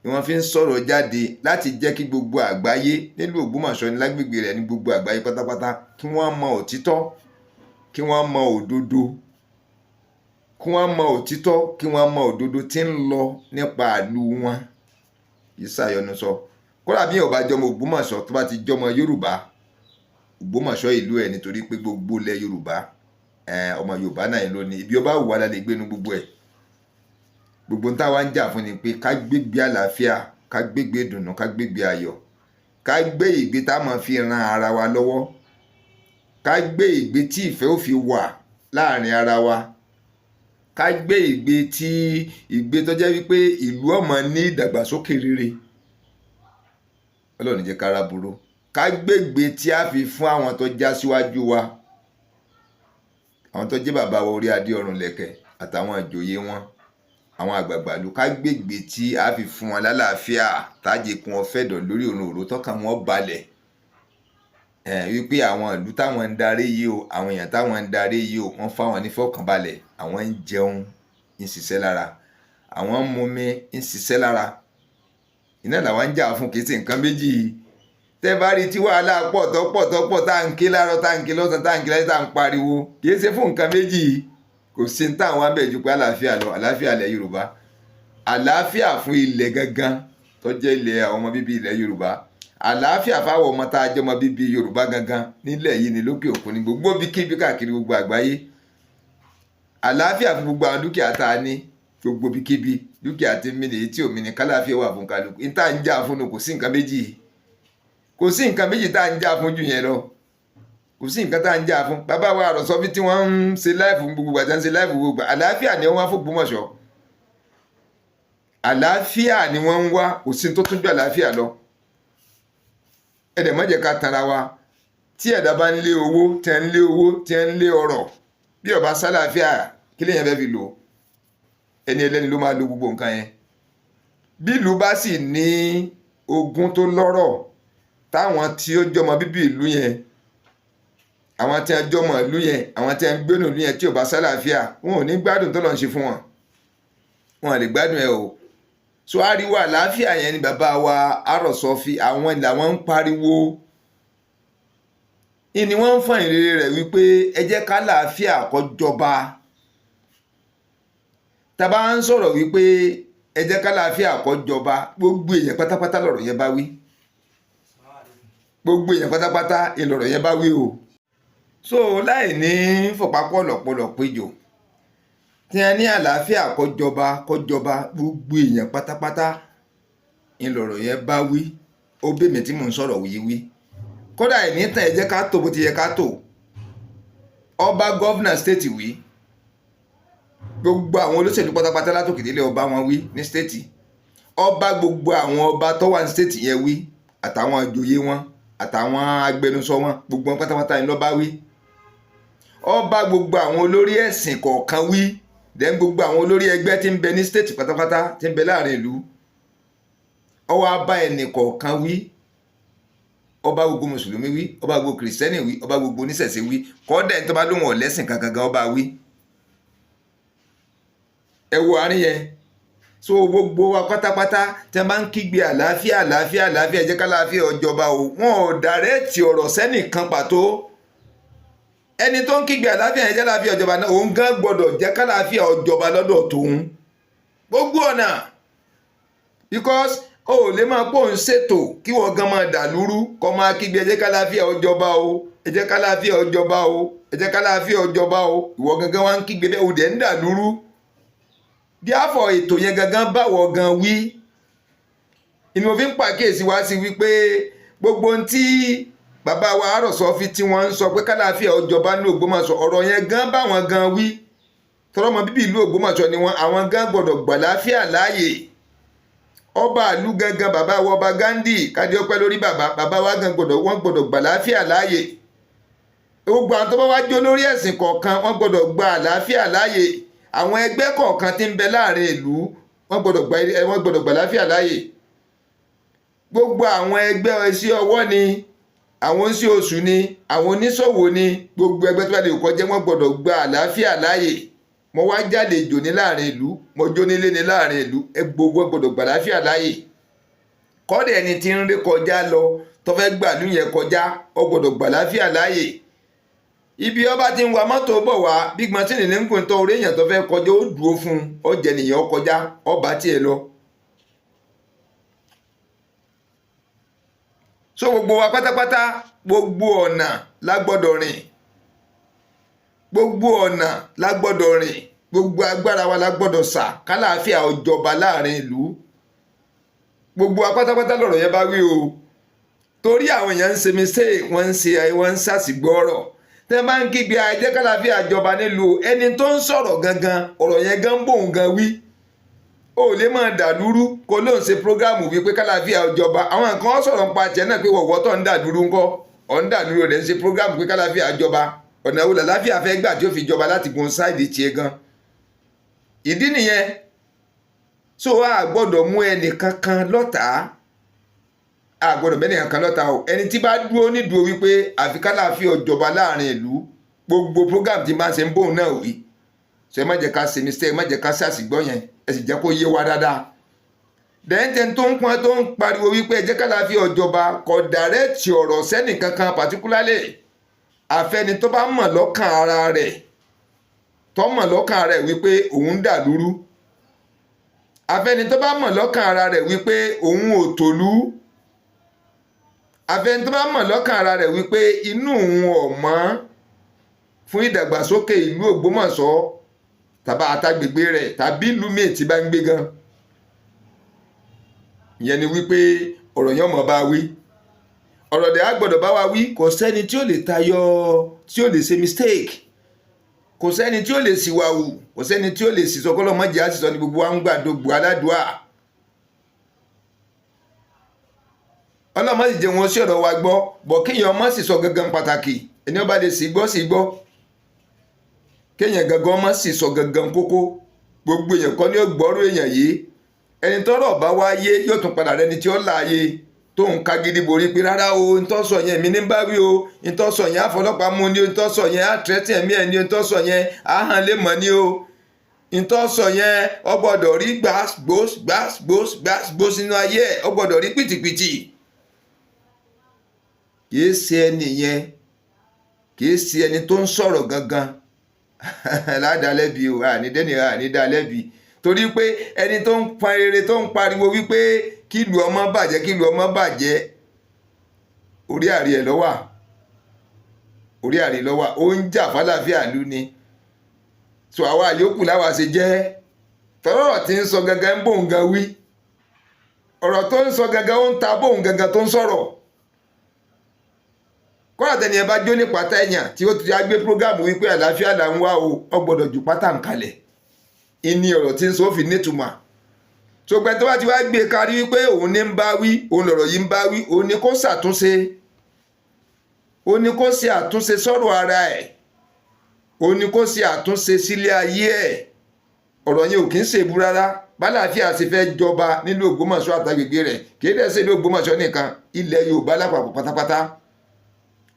Speaker 1: ni wọ́n fi ń sọ̀rọ̀ jáde láti jẹ́ kí gbogbo àgbáyé nílùú Ògbómọ̀ṣọ́ ní lágbègbè rẹ̀ ní gbogbo àgbáyé pátápátá kí wọ́n mọ òtítọ́, kí wọ́n mọ òdodo, kí wọ́n mọ òtítọ́, kí wọ́n mọ òdodo tí ń lọ nípa ìlú wọn. Kì í ṣàyọnu sọ. Kódà bí ò bá jọmọ Ògbómọ̀ṣọ́, tó bá ti jọmọ Yorùbá, Ògbómọ̀ṣọ́ ìlú ẹ̀, nítorí pé gbogbo ilẹ̀ Yorùbá, ọmọ Yorùbá náà ló ní ibi ọba wù wá la lè gbénu gbogbo ẹ̀. Gbogbo nta wa ń jà fún ni pé ká gbégbé àlàáfíà, ká gbégbé ìdùnnú, ká gbégbé ayọ̀, ká gbé ìgbé tá a máa fi ran ara wa lọ́wọ́, ká gbé ìgbé tí ìfẹ́ ò fi wà láàrin ara wa, ká gbé ìgbé tí ìgbé tó jẹ́ wípé ìlú ọmọ ní ìdàgbàsókè rere. Ọlọ́run jẹ́ kára burú. Ká gbégbé tí a fi fún àwọn tó já síwájú wa, àwọn tó jẹ́ bàbá wa orí adé ọrùn lẹ̀kẹ̀ àtàwọn ìjòyè wọn, àwọn àgbààgbà ìlú, ká gbégbé tí a fi fún wọn lálàáfíà, tájẹ kún wọn fẹ̀dọ̀ lórí òun òró tọ́kàn wọn balẹ̀ ẹ̀ wípé àwọn ìlú táwọn ń darí yìí o, àwọn èèyàn táwọn ń darí yìí o, wọ́n fáwọn ní fọkànbalẹ̀, àwọn ń jẹun ń ṣiṣẹ́ lára, àwọn ń mumi ń ṣiṣẹ́ lára. Iná làwọn ń jà fún, kì í ṣe nǹkan méjì. Tẹ́ bá rí tí wàhálà pọ̀ tó pọ̀ tó pọ̀, tá à ń ké láàárọ̀, tá à ń ké lọ́sàn, tá à ń ké lálẹ́, tá à ń pariwo, kì í ṣe fún nǹkan méjì. Kò sí ní táwọn wá bẹ̀ ju pé àlàáfíà lọ. Àlàáfíà ilẹ̀ Yorùbá, àlàáfíà fún ilẹ̀ gangan tó jẹ́ ilẹ̀ àwọn ọmọ bíbí ilẹ̀ Yorùbá, àlàáfíà fáwọn ọmọ tá a jẹ́ ọmọ bíbí Yorùbá gangan nílẹ̀ yìí ní lókè òkun ní gbogbo bíkíbi káàkiri gbogbo àgbáyé, àlàáfíà fún gbogbo àwọn dúkìá tá a ní gbogbo bíkíbi, dúkìá tí mi nìyí tí òmìnir, kálàáfíà wà fún kálukú. Ní tá à ń jà fún un, kò sí nǹkan méjì, kò sí nǹkan méjì tá à ń jà fún jù yẹn lọ. Kò sí nǹkan tá à ń jà fún. Bàbá wa àròsọ bí tí wọ́n ń ṣe live gbogbo àti ń ṣe live gbogbo, àlàáfíà ni wọ́n wá fún Ògbómọ̀ṣọ́, àlàáfíà ni wọ́n ń wá. Kò sí tó tún ju àlàáfíà lọ. Ẹ̀dẹ̀ má jẹ́ ká tanra wa. Tí ẹ̀dá bá ń lé owó, tẹ́ ń lé owó, tẹ́ ń lé ọrọ̀, bí ó bá sálàáfíà, kí lèèyàn fẹ́ fi lò? Ẹni ẹlẹ́ni ló máa lo gbogbo nǹkan yẹn. Bí ìlú bá sì ní ogún tó lọ́rọ̀, táwọn tí ó jọmọ bíbí ìlú yẹn, àwọn tí wọ́n jọmọ ìlú yẹn, àwọn tí wọ́n ń gbénu ìlú yẹn, tí ò bá sálàáfíà, wọn ò ní gbádùn tó lọ́n ṣe fún wọn. Wọn lè gbádùn ẹ o. So ariwo àlàáfíà yẹn ni bàbá wa àròsọ fi àwọn làwọn ń pariwo, ìní wọ́n ń fọ̀n ìrere rẹ̀ wípé ẹ jẹ́ ká làáfíà kó jọba. Tá bá ń sọ̀rọ̀ wípé ẹ jẹ́ ká làáfíà kó jọba, gbogbo èèyàn pátápátá lọ̀rọ̀ yẹn bá wí. Gbogbo èèyàn pátápátá ìlọ̀rọ̀ yẹn bá wí o. So láì ní fọ̀pápọ̀ lọ̀pọ̀lọ̀ péjọ tí a ní àlàáfíà kó jọba, kó jọba, gbogbo èèyàn pátápátá ìlọ̀rọ̀ yẹn bá wí. Ó bèmí tí mò ń sọ̀rọ̀ wí wí. Kódà ìní tàn, ẹ jẹ́ ká tó bó ti yẹ ká tó. Ọba governor state wí, gbogbo àwọn olóṣèlú pátápátá látòkè délé, ọba wọn wí ní state, ọba gbogbo àwọn ọba tó wà ní state yẹn wí, àtàwọn ìjòyè wọn, àtàwọn agbẹnusọ wọn, gbogbo wọn pátápátá ni ló bá wí. Ọba gbogbo àwọn olórí ẹ̀sìn kọ̀ọ̀kan wí, then gbogbo àwọn olórí ẹgbẹ́ tí ń bẹ ní state pátápátá, tí ń bẹ láàrin ìlú. Ó wá bá ẹnì kọ̀ọ̀kan wí. Ọba gbogbo mùsùlùmí wí, ọba gbogbo kìrìsìtẹ́nì wí, ọba gbogbo oníṣẹ̀ṣe wí. Kọ́dà ẹni tó bá lóun ọ̀lẹ́sìn kankan gan, ọba wí. Ẹ wo àárín yẹn. So gbogbo wa pátápátá tí wọ́n bá ń kígbe àlàáfíà, àlàáfíà, àlàáfíà, ẹ jẹ́ kálàáfíà ó jọba o, wọn ò direct ọ̀rọ̀ sẹ́nìkan pàtó. Ẹni tó ń kígbe àlàáfíà, ẹ jẹ́ àlàáfíà ó jọba náà, òun gan gbọ́dọ̀ jẹ́ kálàáfíà ó jọba lọ́dọ̀ tòun gbogbo ọ̀nà, because o ò lè máa pò ń ṣètò kí wọ́n gan máa dà lúrú, kọ́ máa kígbe ẹ jẹ́ kálàáfíà ó jọba o, ẹ jẹ́ kálàáfíà ó jọba o, ẹ jẹ́ kálàáfíà ó jọba o. Ìwọ gangan wá ń kígbe bẹ́ẹ̀, o dẹ̀ ń dà lúrú. Díàfọ̀ ètò yẹn gangan báwọ̀ gan wí ìní. Mo fi ń pàkíyèsí wá sí wípé gbogbo ohun tí bàbá wa àròsọ fi tí wọ́n ń sọ pé kálàáfíà ó jọba ní Ògbómọ̀ṣọ́, ọ̀rọ̀ yẹn gan báwọn gan wí. Tọrọmọ bíbí ìlú Ògbómọ̀ṣọ́ ni wọn, àwọn gan gbọ́dọ̀ gbàláfíà láàyè. Ọba ìlú gangan, bàbá wa ọba Gandhi, kádé ọpẹ́ lórí bàbá, bàbá wa gan gbọ́dọ̀, wọ́n gbọ́dọ̀ gbàláfíà láàyè. Gbogbo àwọn tó bá wá jó lórí ẹ̀sìn kọ̀ọ̀kan, wọ́n gbọ́dọ̀ gba àlàáfíà láàyè. Àwọn ẹgbẹ́ kọ̀ọ̀kan tí ń bẹ láàrin ìlú, wọ́n gbọ́dọ̀ gbà láfíà láàyè. Gbogbo àwọn ẹgbẹ́ iṣẹ́ ọwọ́ ni, àwọn oníṣẹ́ oṣù ni, àwọn oníṣòwò ni, gbogbo ẹgbẹ́ tó bá lè kọjá, wọ́n gbọ́dọ̀ gba àlàáfíà láàyè. Mo wá jáde jò ní láàrin ìlú, mo jó nílé ní láàrin ìlú, ẹ gbogbo gbọ́dọ̀ gbà àlàáfíà láàyè. Kọ́dẹ̀ ẹni tí ń rí kọjá lọ, tó fẹ́ gbàlú yẹn kọjá, ó gbọ́dọ̀ gbà àlàáfíà láàyè. Ibi ọba ti ń wa mọ́tò bọ̀ wá, big machine ní ń gùn tó orí èèyàn tó fẹ́ kọjá, ó dúró fún un, ó jẹ nìyẹn, ó kọjá, ó bá tiẹ̀ lọ. So gbogbo wa pátápátá, gbogbo ọ̀nà la gbọ́dọ̀ rìn, gbogbo ọ̀nà la gbọ́dọ̀ rìn, gbogbo agbára wa la gbọ́dọ̀ sà kálàáfíà ó jọba láàrin ìlú. Gbogbo wa pátápátá lọ̀rọ̀ yẹn bá wí o, torí àwọn èèyàn ń ṣe mistake, wọ́n ń ṣe, wọ́n ń ṣàṣìgbọ́ ọ̀rọ̀. Tẹ́ bá ń kígbe ajẹ́ kálàáfíà jọba nílùú, ẹni tó ń sọ̀rọ̀ gangan, ọ̀rọ̀ yẹn gan bóun gan wí. O lè máa dàlúrú kó ló ń ṣe program wípé kálàáfíà jọba. Àwọn kan sọ̀rọ̀ ń pa tiẹ̀ náà pé wọ̀wọ́ tó ń dàlúrú ńkọ́, ọ̀ ń dàlúrú rẹ̀ ń ṣe program pé kálàáfíà jọba. Ọ̀nà wo làlàáfíà fẹ́ gbà tí ó fi jọba láti gun side tiẹ̀ gan? Ìdí nìyẹn. So a gbọ́dọ̀ mú ẹnì kankan lọ́tàá, a gbọ́dọ̀ mẹ́nì kankan lọ́tàá o. Ẹni tí bá dúró nídùú wípé àfi kálàáfíà jọba láàrin ìlú, gbogbo program tí máa ń ṣe ń bóun náà wí. So ẹ má jẹ́ ká ṣe mistake, ẹ má jẹ́ ká ṣàṣìgbọ́ yẹn, ẹ sì jẹ́ kó yé wa dáadáa. Dẹ́ńtẹ́ tó ń pọn tó ń pariwo wípé ẹ jẹ́ kálàáfíà jọba, kò direct ọ̀rọ̀ sẹ́nì kankan particularly, àfẹni tó bá mọ̀ lọ́kàn ara rẹ̀, tó mọ̀ lọ́kàn ara rẹ̀ wípé òun dà lúrú, àfẹni tó bá mọ̀ lọ́kàn ara rẹ̀ wípé òun ò tòlú, àfẹni tó bá mọ̀ lọ́kàn ara rẹ̀ wípé inú òun ò mọ́ fún ìdàgbàsókè ìlú Ògbómọ̀ṣọ́ tàbá àtàgbègbè rẹ̀ tàbí ìlú míì tí bá ń gbé gan. Ìyẹn ni wípé ọ̀rọ̀ yẹn ọmọ bá wí, ọ̀rọ̀ dẹ̀ á gbọ́dọ̀ bá wa wí. Kò sẹ́ni tí ó lè tayọ, tí ó lè ṣe mistake, kò sẹ́ni tí ó lè ṣìwàwù, kò sẹ́ni tí ó lè ṣìṣọ́. Kọ́lọ́ mọ́jì àṣìṣọ́ ni gbogbo wa ń gbàdógbò aládùá. Ọlọ́mọ sì jẹ́ wọn sí ọ̀rọ̀ wa gbọ́ bọ̀, kéèyàn ọmọ sì sọ gangan pàtàkì. Ẹni ọba lè sì gbọ́ sì gbọ́, kéèyàn gangan ọmọ sì sọ gangan kókó. Gbogbo èèyàn kọ́ ni ó gbọ́rú èèyàn yìí. Ẹni tọ́rọ̀ bá wá yé yóò tún padà rẹni tí ó láàyè tó ń ka gidi borí pé rárá o, ntọ́ sọ yẹn mi ní bá wí o, ntọ́ sọ yẹn àfọlọ́pàá mú ni o, ntọ́ sọ yẹn àtúrẹ́tì ẹ̀mí ẹ̀ ni o, ntọ́ sọ yẹn àhàn lè mọ̀ ni o, ntọ́ sọ yẹn ọ gbọ́dọ̀ rí gbàs gbòs gbàs gbòs gbàs gbòs nínú ayé ẹ̀, ọ gbọ́dọ̀ rí pìtìpìtì. Kìí ṣe ẹni yẹn, kìí ṣe ẹni tó ń sọ̀rọ̀ gangan ládàálẹ́bi o, ànídẹ́ni ànídàálẹ́bi, torí pé ẹni tó ń pa rere, tó ń pariwo wípé kí ìlú ọmọ bàjẹ́, kí ìlú ọmọ bàjẹ́, orí àrí ẹ̀ lọ́wà, orí àrí lọ́wà, ó ń jà fàlàfíà ìlú ni. So àwa yòókù láwa ṣe jẹ́ tọ́rọ̀ tí ń sọ gangan ń bóun gan wí. Ọ̀rọ̀ tó ń sọ gangan, ó ń ta bóun gangan tó ń sọ̀rọ̀. Kọ́lá tẹni ẹ bá jó ní pátá ẹ̀yàn tí ó ti gbé program wípé àlàáfíà là ń wá o, ọ gbọ́dọ̀ ju pátá ń kalẹ̀ ìní ọ̀rọ̀ tí ń sọ fi nítumọ̀. Ṣùgbọ́n tó bá ti wá gbé kárí wípé òun ní ń bá wí, òun lọ̀rọ̀ yìí ń bá wí, òun ni kó ṣàtúnṣe, òun ni kó ṣe àtúnṣe sọ̀rọ̀ ara ẹ̀, òun ni kó ṣe àtúnṣe sílé ayé ẹ̀. Ọ̀rọ̀ yẹn ò kí ń ṣèbú rárá. Bálàáfíà ṣe fẹ́ jọba nílùú Ògbómọ̀ṣọ́ àtàgbègbè rẹ̀, kì í dẹ̀ ṣe ìlú Ògbómọ̀ṣọ́ nìkan, ilẹ̀ Yorùbá lápapọ̀ pátápátá.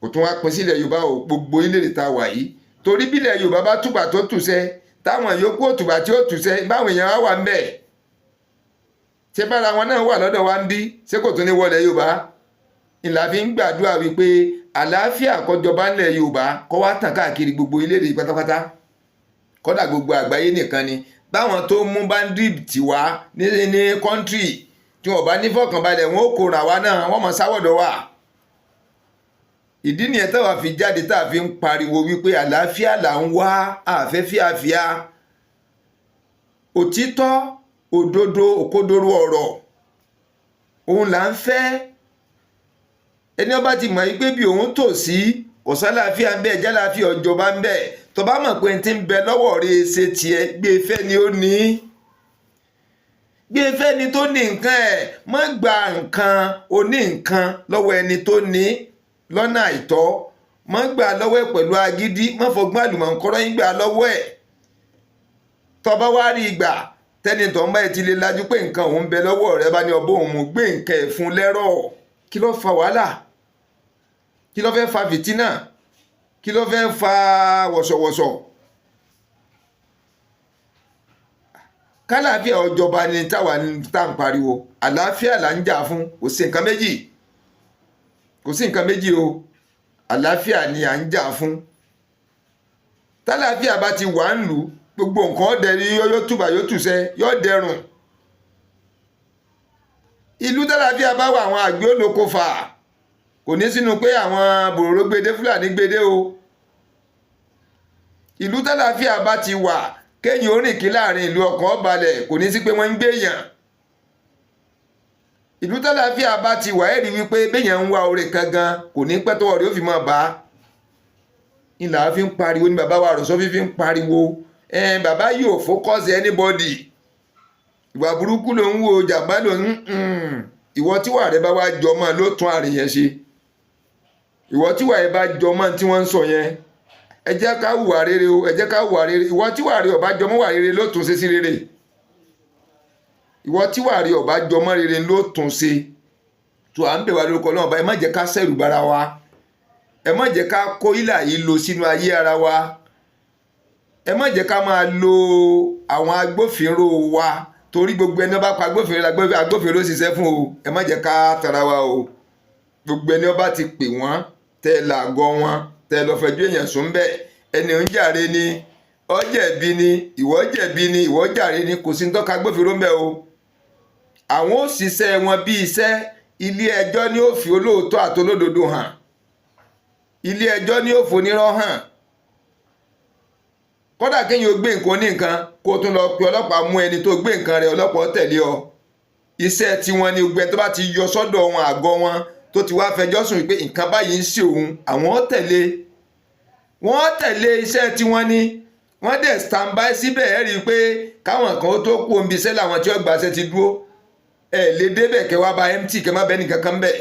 Speaker 1: Kò tún wá pín sí ilẹ̀ Yorùbá o, gbogbo orílẹ̀-èdè tá a wà yìí, torí bílẹ̀ Yorùbá bá túbà tó tùṣẹ́, táwọn yòókù òtùbà tí ó tùṣẹ́, báwọn èèyàn wá wà ń bẹ̀, ṣé bára wọn náà wà lọ́dọ̀ wa ń bí, ṣé kò tún ní wọlé Yorùbá? Ìlà fi ń gbàdúrà wípé àlàáfíà kó jọba ńlẹ̀ Yorùbá, kó wá tàn káàkiri gbogbo orílẹ̀-èdè pátápátá, kódà gbogbo àgbáyé nìkan ni. Báwọn tó mú bandit tiwa ní country tí wọn bá ní fọkànbalẹ̀, wọn ó kóra wa náà, wọ́n mọ̀ sáwọ́dọ̀ wa. Ìdí nìyẹn táwa fi jáde, tá a fi ń pariwo wípé àlàáfíà là ń wá, àfẹ́fíàfíà, òtítọ́, òdodo, òkodoro ọ̀rọ̀ òun là ń fẹ́. Ẹni ọba ti mọ̀ wípé bí òun tò sí kò sálàáfíà ń bẹ, jálàáfíà ọjọba ń bẹ, tó bá mọ̀ pé n ti ń bẹ lọ́wọ́ rẹ̀ ṣe tiẹ̀, gbé fẹ́ ni ó ní, gbé fẹ́ ni tó ní nǹkan ẹ̀. Má gba nǹkan oní nǹkan lọ́wọ́ ẹni tó ní lọ́nà àìtọ́, má gbà lọ́wọ́ ẹ̀ pẹ̀lú agídí, má fọgbọ́n àlùmọ̀ǹkọ́rọ́ yín gbà lọ́wọ́ ẹ̀. Tó bá wá rí gbà, Tẹ́ni tó ń bá ti lè lajú pé nǹkan òun bẹ lọ́wọ́ rẹ, bá ní ọbọ̀ òun mú, gbé nǹkan ẹ̀ fún lẹ́rọ̀. Kí ló fa wàhálà? Kí ló fẹ́ fa fìtínà? Kí ló fẹ́ fa wọ̀sọ̀wọ̀sọ̀? Kálàáfíà ọjọba ni táwa tá ń pariwo. Àlàáfíà là ń jà fún, kò sí nǹkan méjì, kò sí nǹkan méjì o. Àlàáfíà ni à ń jà fún. Tálàáfíà bá ti wà ń lù, gbogbo nǹkan ọ̀dẹ̀ yóò túbà, yóò tùsẹ̀, yóò dẹrùn. Ìlú tálàáfíà bá wà, àwọn àgbẹ̀ olóko fà kò ní sínú pé àwọn bòròró gbédé, Fúlàní gbédé o. Ìlú tálàáfíà bá ti wà, kéèyàn ó rìn kí láàrin ìlú, ọkàn balẹ̀, kò ní sí pé wọ́n ń gbéyàn. Ìlú tálàáfíà bá ti wà, ẹ́ rí wípé béèyàn ń wá oore kan gan, kò ní pẹ́ tọwọ́ rẹ̀ ó fi máa bá a. Ìlà fi ń pariwo ní bàbá wa àròsọ fífi ń pariwo. Bàbá yóò focus anybody. Ìwà burúkú ló ń wo, jàmbá ló ń ìwọ tíwà rẹ bá wá jọmọ́ ló tún àrìn yẹn ṣe. Ìwọ tíwà rẹ bá jọmọ́ tí wọ́n ń sọ yẹn, ẹ jẹ́ ká hùwà rere o, ẹ jẹ́ ká hùwà rere. Ìwọ tíwà rẹ ọba jọmọ́ wà rere ló tún ṣe sí rere. Ìwọ tíwà rẹ ọba jọmọ́ rere ló tún ṣe. Tó à ń bẹ̀ wá lórúkọ náà, ẹ má jẹ́ ká ṣẹ̀rù bara wa, ẹ má jẹ́ ká kó ìlà yìí lọ sínú ayé ara wa, ẹ má jẹ́ ká máa lo àwọn agbófinró wa, torí gbogbo ẹni bá pa agbófinró, agbófinró ṣiṣẹ́ fún o. Ẹ má jẹ́ ká tara wa o. Gbogbo ẹni bá ti pè wọ́n, tẹ́ làgọ́ wọn, tẹ́ lọ fẹjọ́ èèyàn sùn bẹ́ẹ̀, ẹni ń jàre ni, ó jẹ̀bi ni, ìwọ jẹ̀bi ni, ìwọ jàre ni, kò sí ní tọ́ka agbófinró ń bẹ̀ o. Àwọn òṣìṣẹ́ wọn bí iṣẹ́ ilé ẹjọ́ ni ó fi olóòótọ́ àtolódodo hàn, ilé ẹjọ́ ni ó fonírọ́ hàn. Kódà kéèyàn ó gbé nǹkan ní nǹkan, kó tún lọ pe ọlọ́pàá mú ẹni tó gbé nǹkan rẹ̀, ọlọ́pàá tẹ̀lé ọ. Iṣẹ́ tiwọn ni gbogbo ẹni tó bá ti yọ sọ́dọ̀ wọn, àgọ́ wọn, tó ti wá fẹjọ́ sùn wípé nǹkan báyìí ń ṣe òun, àwọn tẹ̀lé, wọ́n tẹ̀lé. Iṣẹ́ tiwọn ni wọ́n dẹ̀ stand by síbẹ̀. Ẹ̀ rí i pé káwọn kan ó tó kú omi iṣẹ́ làwọn tí wọ́n gbàṣẹ́ ti dúró. Ẹ̀ lè débẹ̀ kẹ́ wá bá mt, kẹ́ má bẹ́ẹ̀ nìkan kan bẹ̀.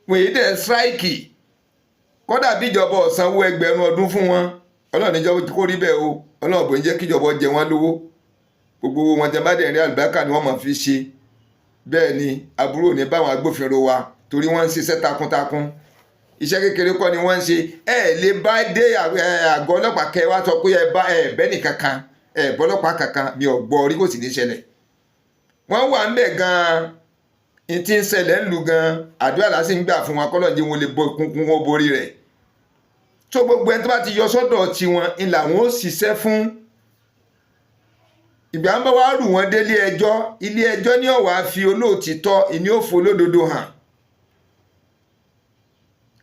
Speaker 1: Wọ́n èyí dẹ̀ strike. Kódà bíjọba ò sanwó ẹgbẹ̀rún ọdún fún wọn, Ọlọ́run níjọ́ kó rí bẹ́ẹ̀ o. Ọlọ́run bò ń jẹ́ kíjọba jẹ wọ́n lówó. Gbogbo wọn tẹ bá dẹ̀ rí, àlùbáríkà ni wọ́n máa fi ṣe. Bẹ́ẹ̀ ni aburú ò ní báwọn agbófinró wa, torí wọ́n ń ṣiṣẹ́ takuntakun. Iṣẹ́ kékeré kọ́ ni wọ́n ń ṣe. Ẹ lè bá dé àgọ́ ọlọ́pàá kẹ́ wá sọ pé ẹ bá ẹ bẹ́ẹ̀ nìkankan, ẹ bọ́lọ́pàá kankan. Mi ò gbọ́ orí, kò sì ní ṣẹlẹ̀. Wọ́n wà ń bẹ̀ gan-an. N tí ń ṣẹlẹ̀ ń lu gan-an, àdúrà lásì ń gbà fún wọn, kọ́lọ́ jẹ́ wọn lè bo kúnkún wọn borí rẹ̀. Tó gbogbo ẹni tó bá ti yọ sọ́dọ̀ tiwọn ń làwọn ó ṣiṣẹ́ fún. Ìgbà ń bá wá rù wọ́n délé ẹjọ́, ilé ẹjọ́ ní ó wá fi olóòtítọ́ ìní òfò olódodo hàn.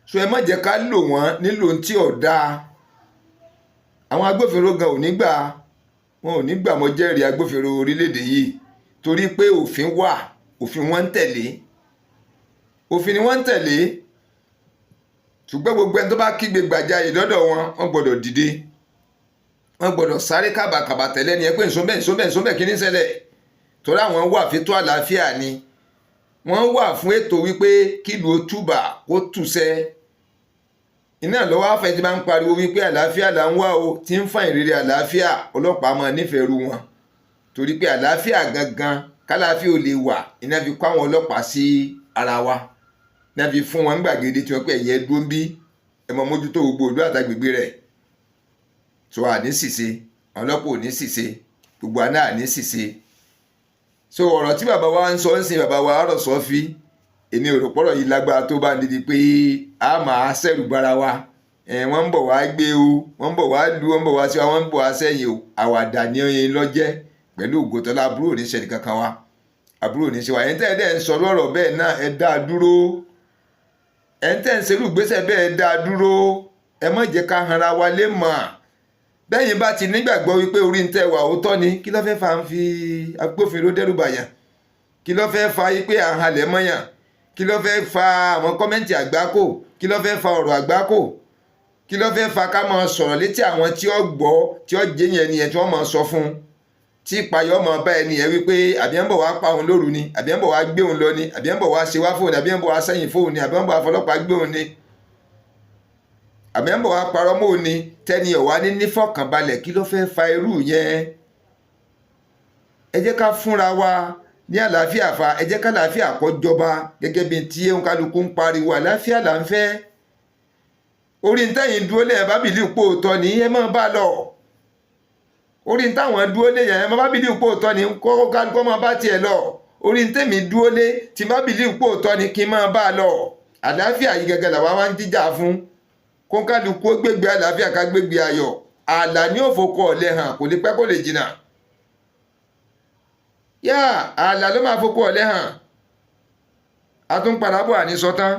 Speaker 1: So ẹ má jẹ́ ká lò wọ́n nílò tí ò dáa. Àwọn agbófinró gan ò ní gbà, wọn ò ní gbà. Mọ́ jẹ́rìí agbófinró orílẹ̀-èdè yìí, torí pé òfin wà, òfin wọn ń tẹ̀lé, òfin ni wọ́n ń tẹ̀lé. Ṣùgbọ́n gbogbo ẹni tó bá kígbe gbàjarè dọ́dọ̀ wọn, wọ́n gbọ́dọ̀ dìde, wọ́n gbọ́dọ̀ sáré kábàkàbà tẹ̀lé ni ẹ pé nsọ bẹ́ẹ̀, nsọ bẹ́ẹ̀, nsọ bẹ́ẹ̀, kí ní ṣẹlẹ̀? Torí àwọn wà fẹ́tọ́ àlàáfíà ni wọ́n wà fún, ètò wípé kílùú ó túbà, kó tùsẹ́ iná lọ́wọ́. Àfẹ́ tí máa ń pariwo wípé àlàáfíà là ń wá o, tí ń fa ìrírí àlàáfíà, ọlọ́pàá máa nífẹ̀ẹ́ ru wọn, torí pé àlàáfíà gangan, kálàáfíà ò lè wà, iná fi kó àwọn ọlọ́pàá sí ara wa, iná fi fún wọn gbàgede tí wọ́n pè ẹ̀yẹ dúró ń bí, ẹ mọ mójútó gbogbo ìlú àtàgbègbè rẹ̀. Tó àní ṣìṣe, ọlọ́pàá ò ní ṣìṣe, gbogbo àná àní ṣìṣe. So ọ̀rọ̀ tí bàbá wa ń sọ ń sin bàbá wa àrọ̀ sọ fi, èmi ò rò pọ̀rọ̀ yìí lágbára tó bá níbi pé a máa ṣẹ̀rù bara wa. Wọ́n ń bọ̀ wá gbé o, wọ́n ń bọ̀ wá lu, wọ́n ń bọ̀ wá sí wa, wọ́n ń bọ̀ wá sẹ́yìn o. Àwàdà ní oyin lọ́jẹ́. Pẹ̀lú ògòtọ́lá, àbúrò ní ṣẹlẹ̀ kankan wa, àbúrò ní ṣe wa. Ẹ̀yin tẹ́ ẹ dẹ́ ń sọ lọ́rọ̀ bẹ́ẹ̀ náà, ẹ dá a dúró. Ẹ̀yin tẹ́ ń ṣerú ìgbésẹ̀ bẹ́ẹ̀, ẹ dá a dúró. Ẹ má jẹ́ ká hanra wa lé mọ̀. Bẹ́yìn bá ti nígbàgbọ́ wípé orí ń tẹ́ wà òótọ́ ni, kí ló fẹ́ fa ń fi agbófinró dẹ́rù bàyàn? Kí ló fẹ́ fa pé à ń halẹ̀ mọ́yàn? Kí ló fẹ́ fa àwọn comment àgbákò? Kí ló fẹ́ fa ọ̀rọ̀ àgbákò? Kí ló fẹ́ fa ká máa sọ̀rọ̀ létí àwọn tí ó gbọ́, tí ó jẹ́ yẹn nìyẹn, tí wọ́n máa sọ fún, tí ìpayọ̀ máa bá ẹni yẹn wípé àbí ń bọ̀ wá pa òun lóru ni, àbí ń bọ̀ wá gbé òun lọ ni, àbí ń bọ̀ wá ṣe wá fóun ni, àbí ń bọ̀ wá sẹ́yìn fóun ni, àbí ń bọ̀ wá fọlọ́pàá gbé òun ni, àbí ń bọ̀ wá parọ́ mọ́ òun ni, tẹ́ni ọ̀wá ní nífọ̀kànbalẹ̀? Kí ló fẹ́ fa irú yẹn? Ẹ jẹ́ ká fúnra wa ní àlàáfíà fa. Ẹ jẹ́ ká àlàáfíà kó jọba, gẹ́gẹ́ bí tí kálukú ń pariwo, àlàáfíà là ń fẹ́. Orí ntẹ́yìn dúró lẹ́yìn bá believe pé òótọ́ ni, ẹ máa bá lọ. Orí ntáwọn dúró lé yẹn, ẹ máa bá believe pé òótọ́ ni, kó kálukú máa bá tiẹ̀ lọ. Orí ntẹ́mi dúró lé, tí bá believe pé òótọ́ ni, kí n máa bá lọ. Àlàáfíà yìí gẹ́gẹ́ làwa wá ń jíjà fún. Kó kálukú ó gbégbé àlàáfíà, ká gbégbé ayọ̀. Ààlà ní òfòkọ ọ̀lẹ́ hàn, kò lè pẹ́, kó lè jìnnà yá. Ààlà ló máa fokọ ọ̀lẹ́ hàn. A tún padà bọ̀, àní sọ tán.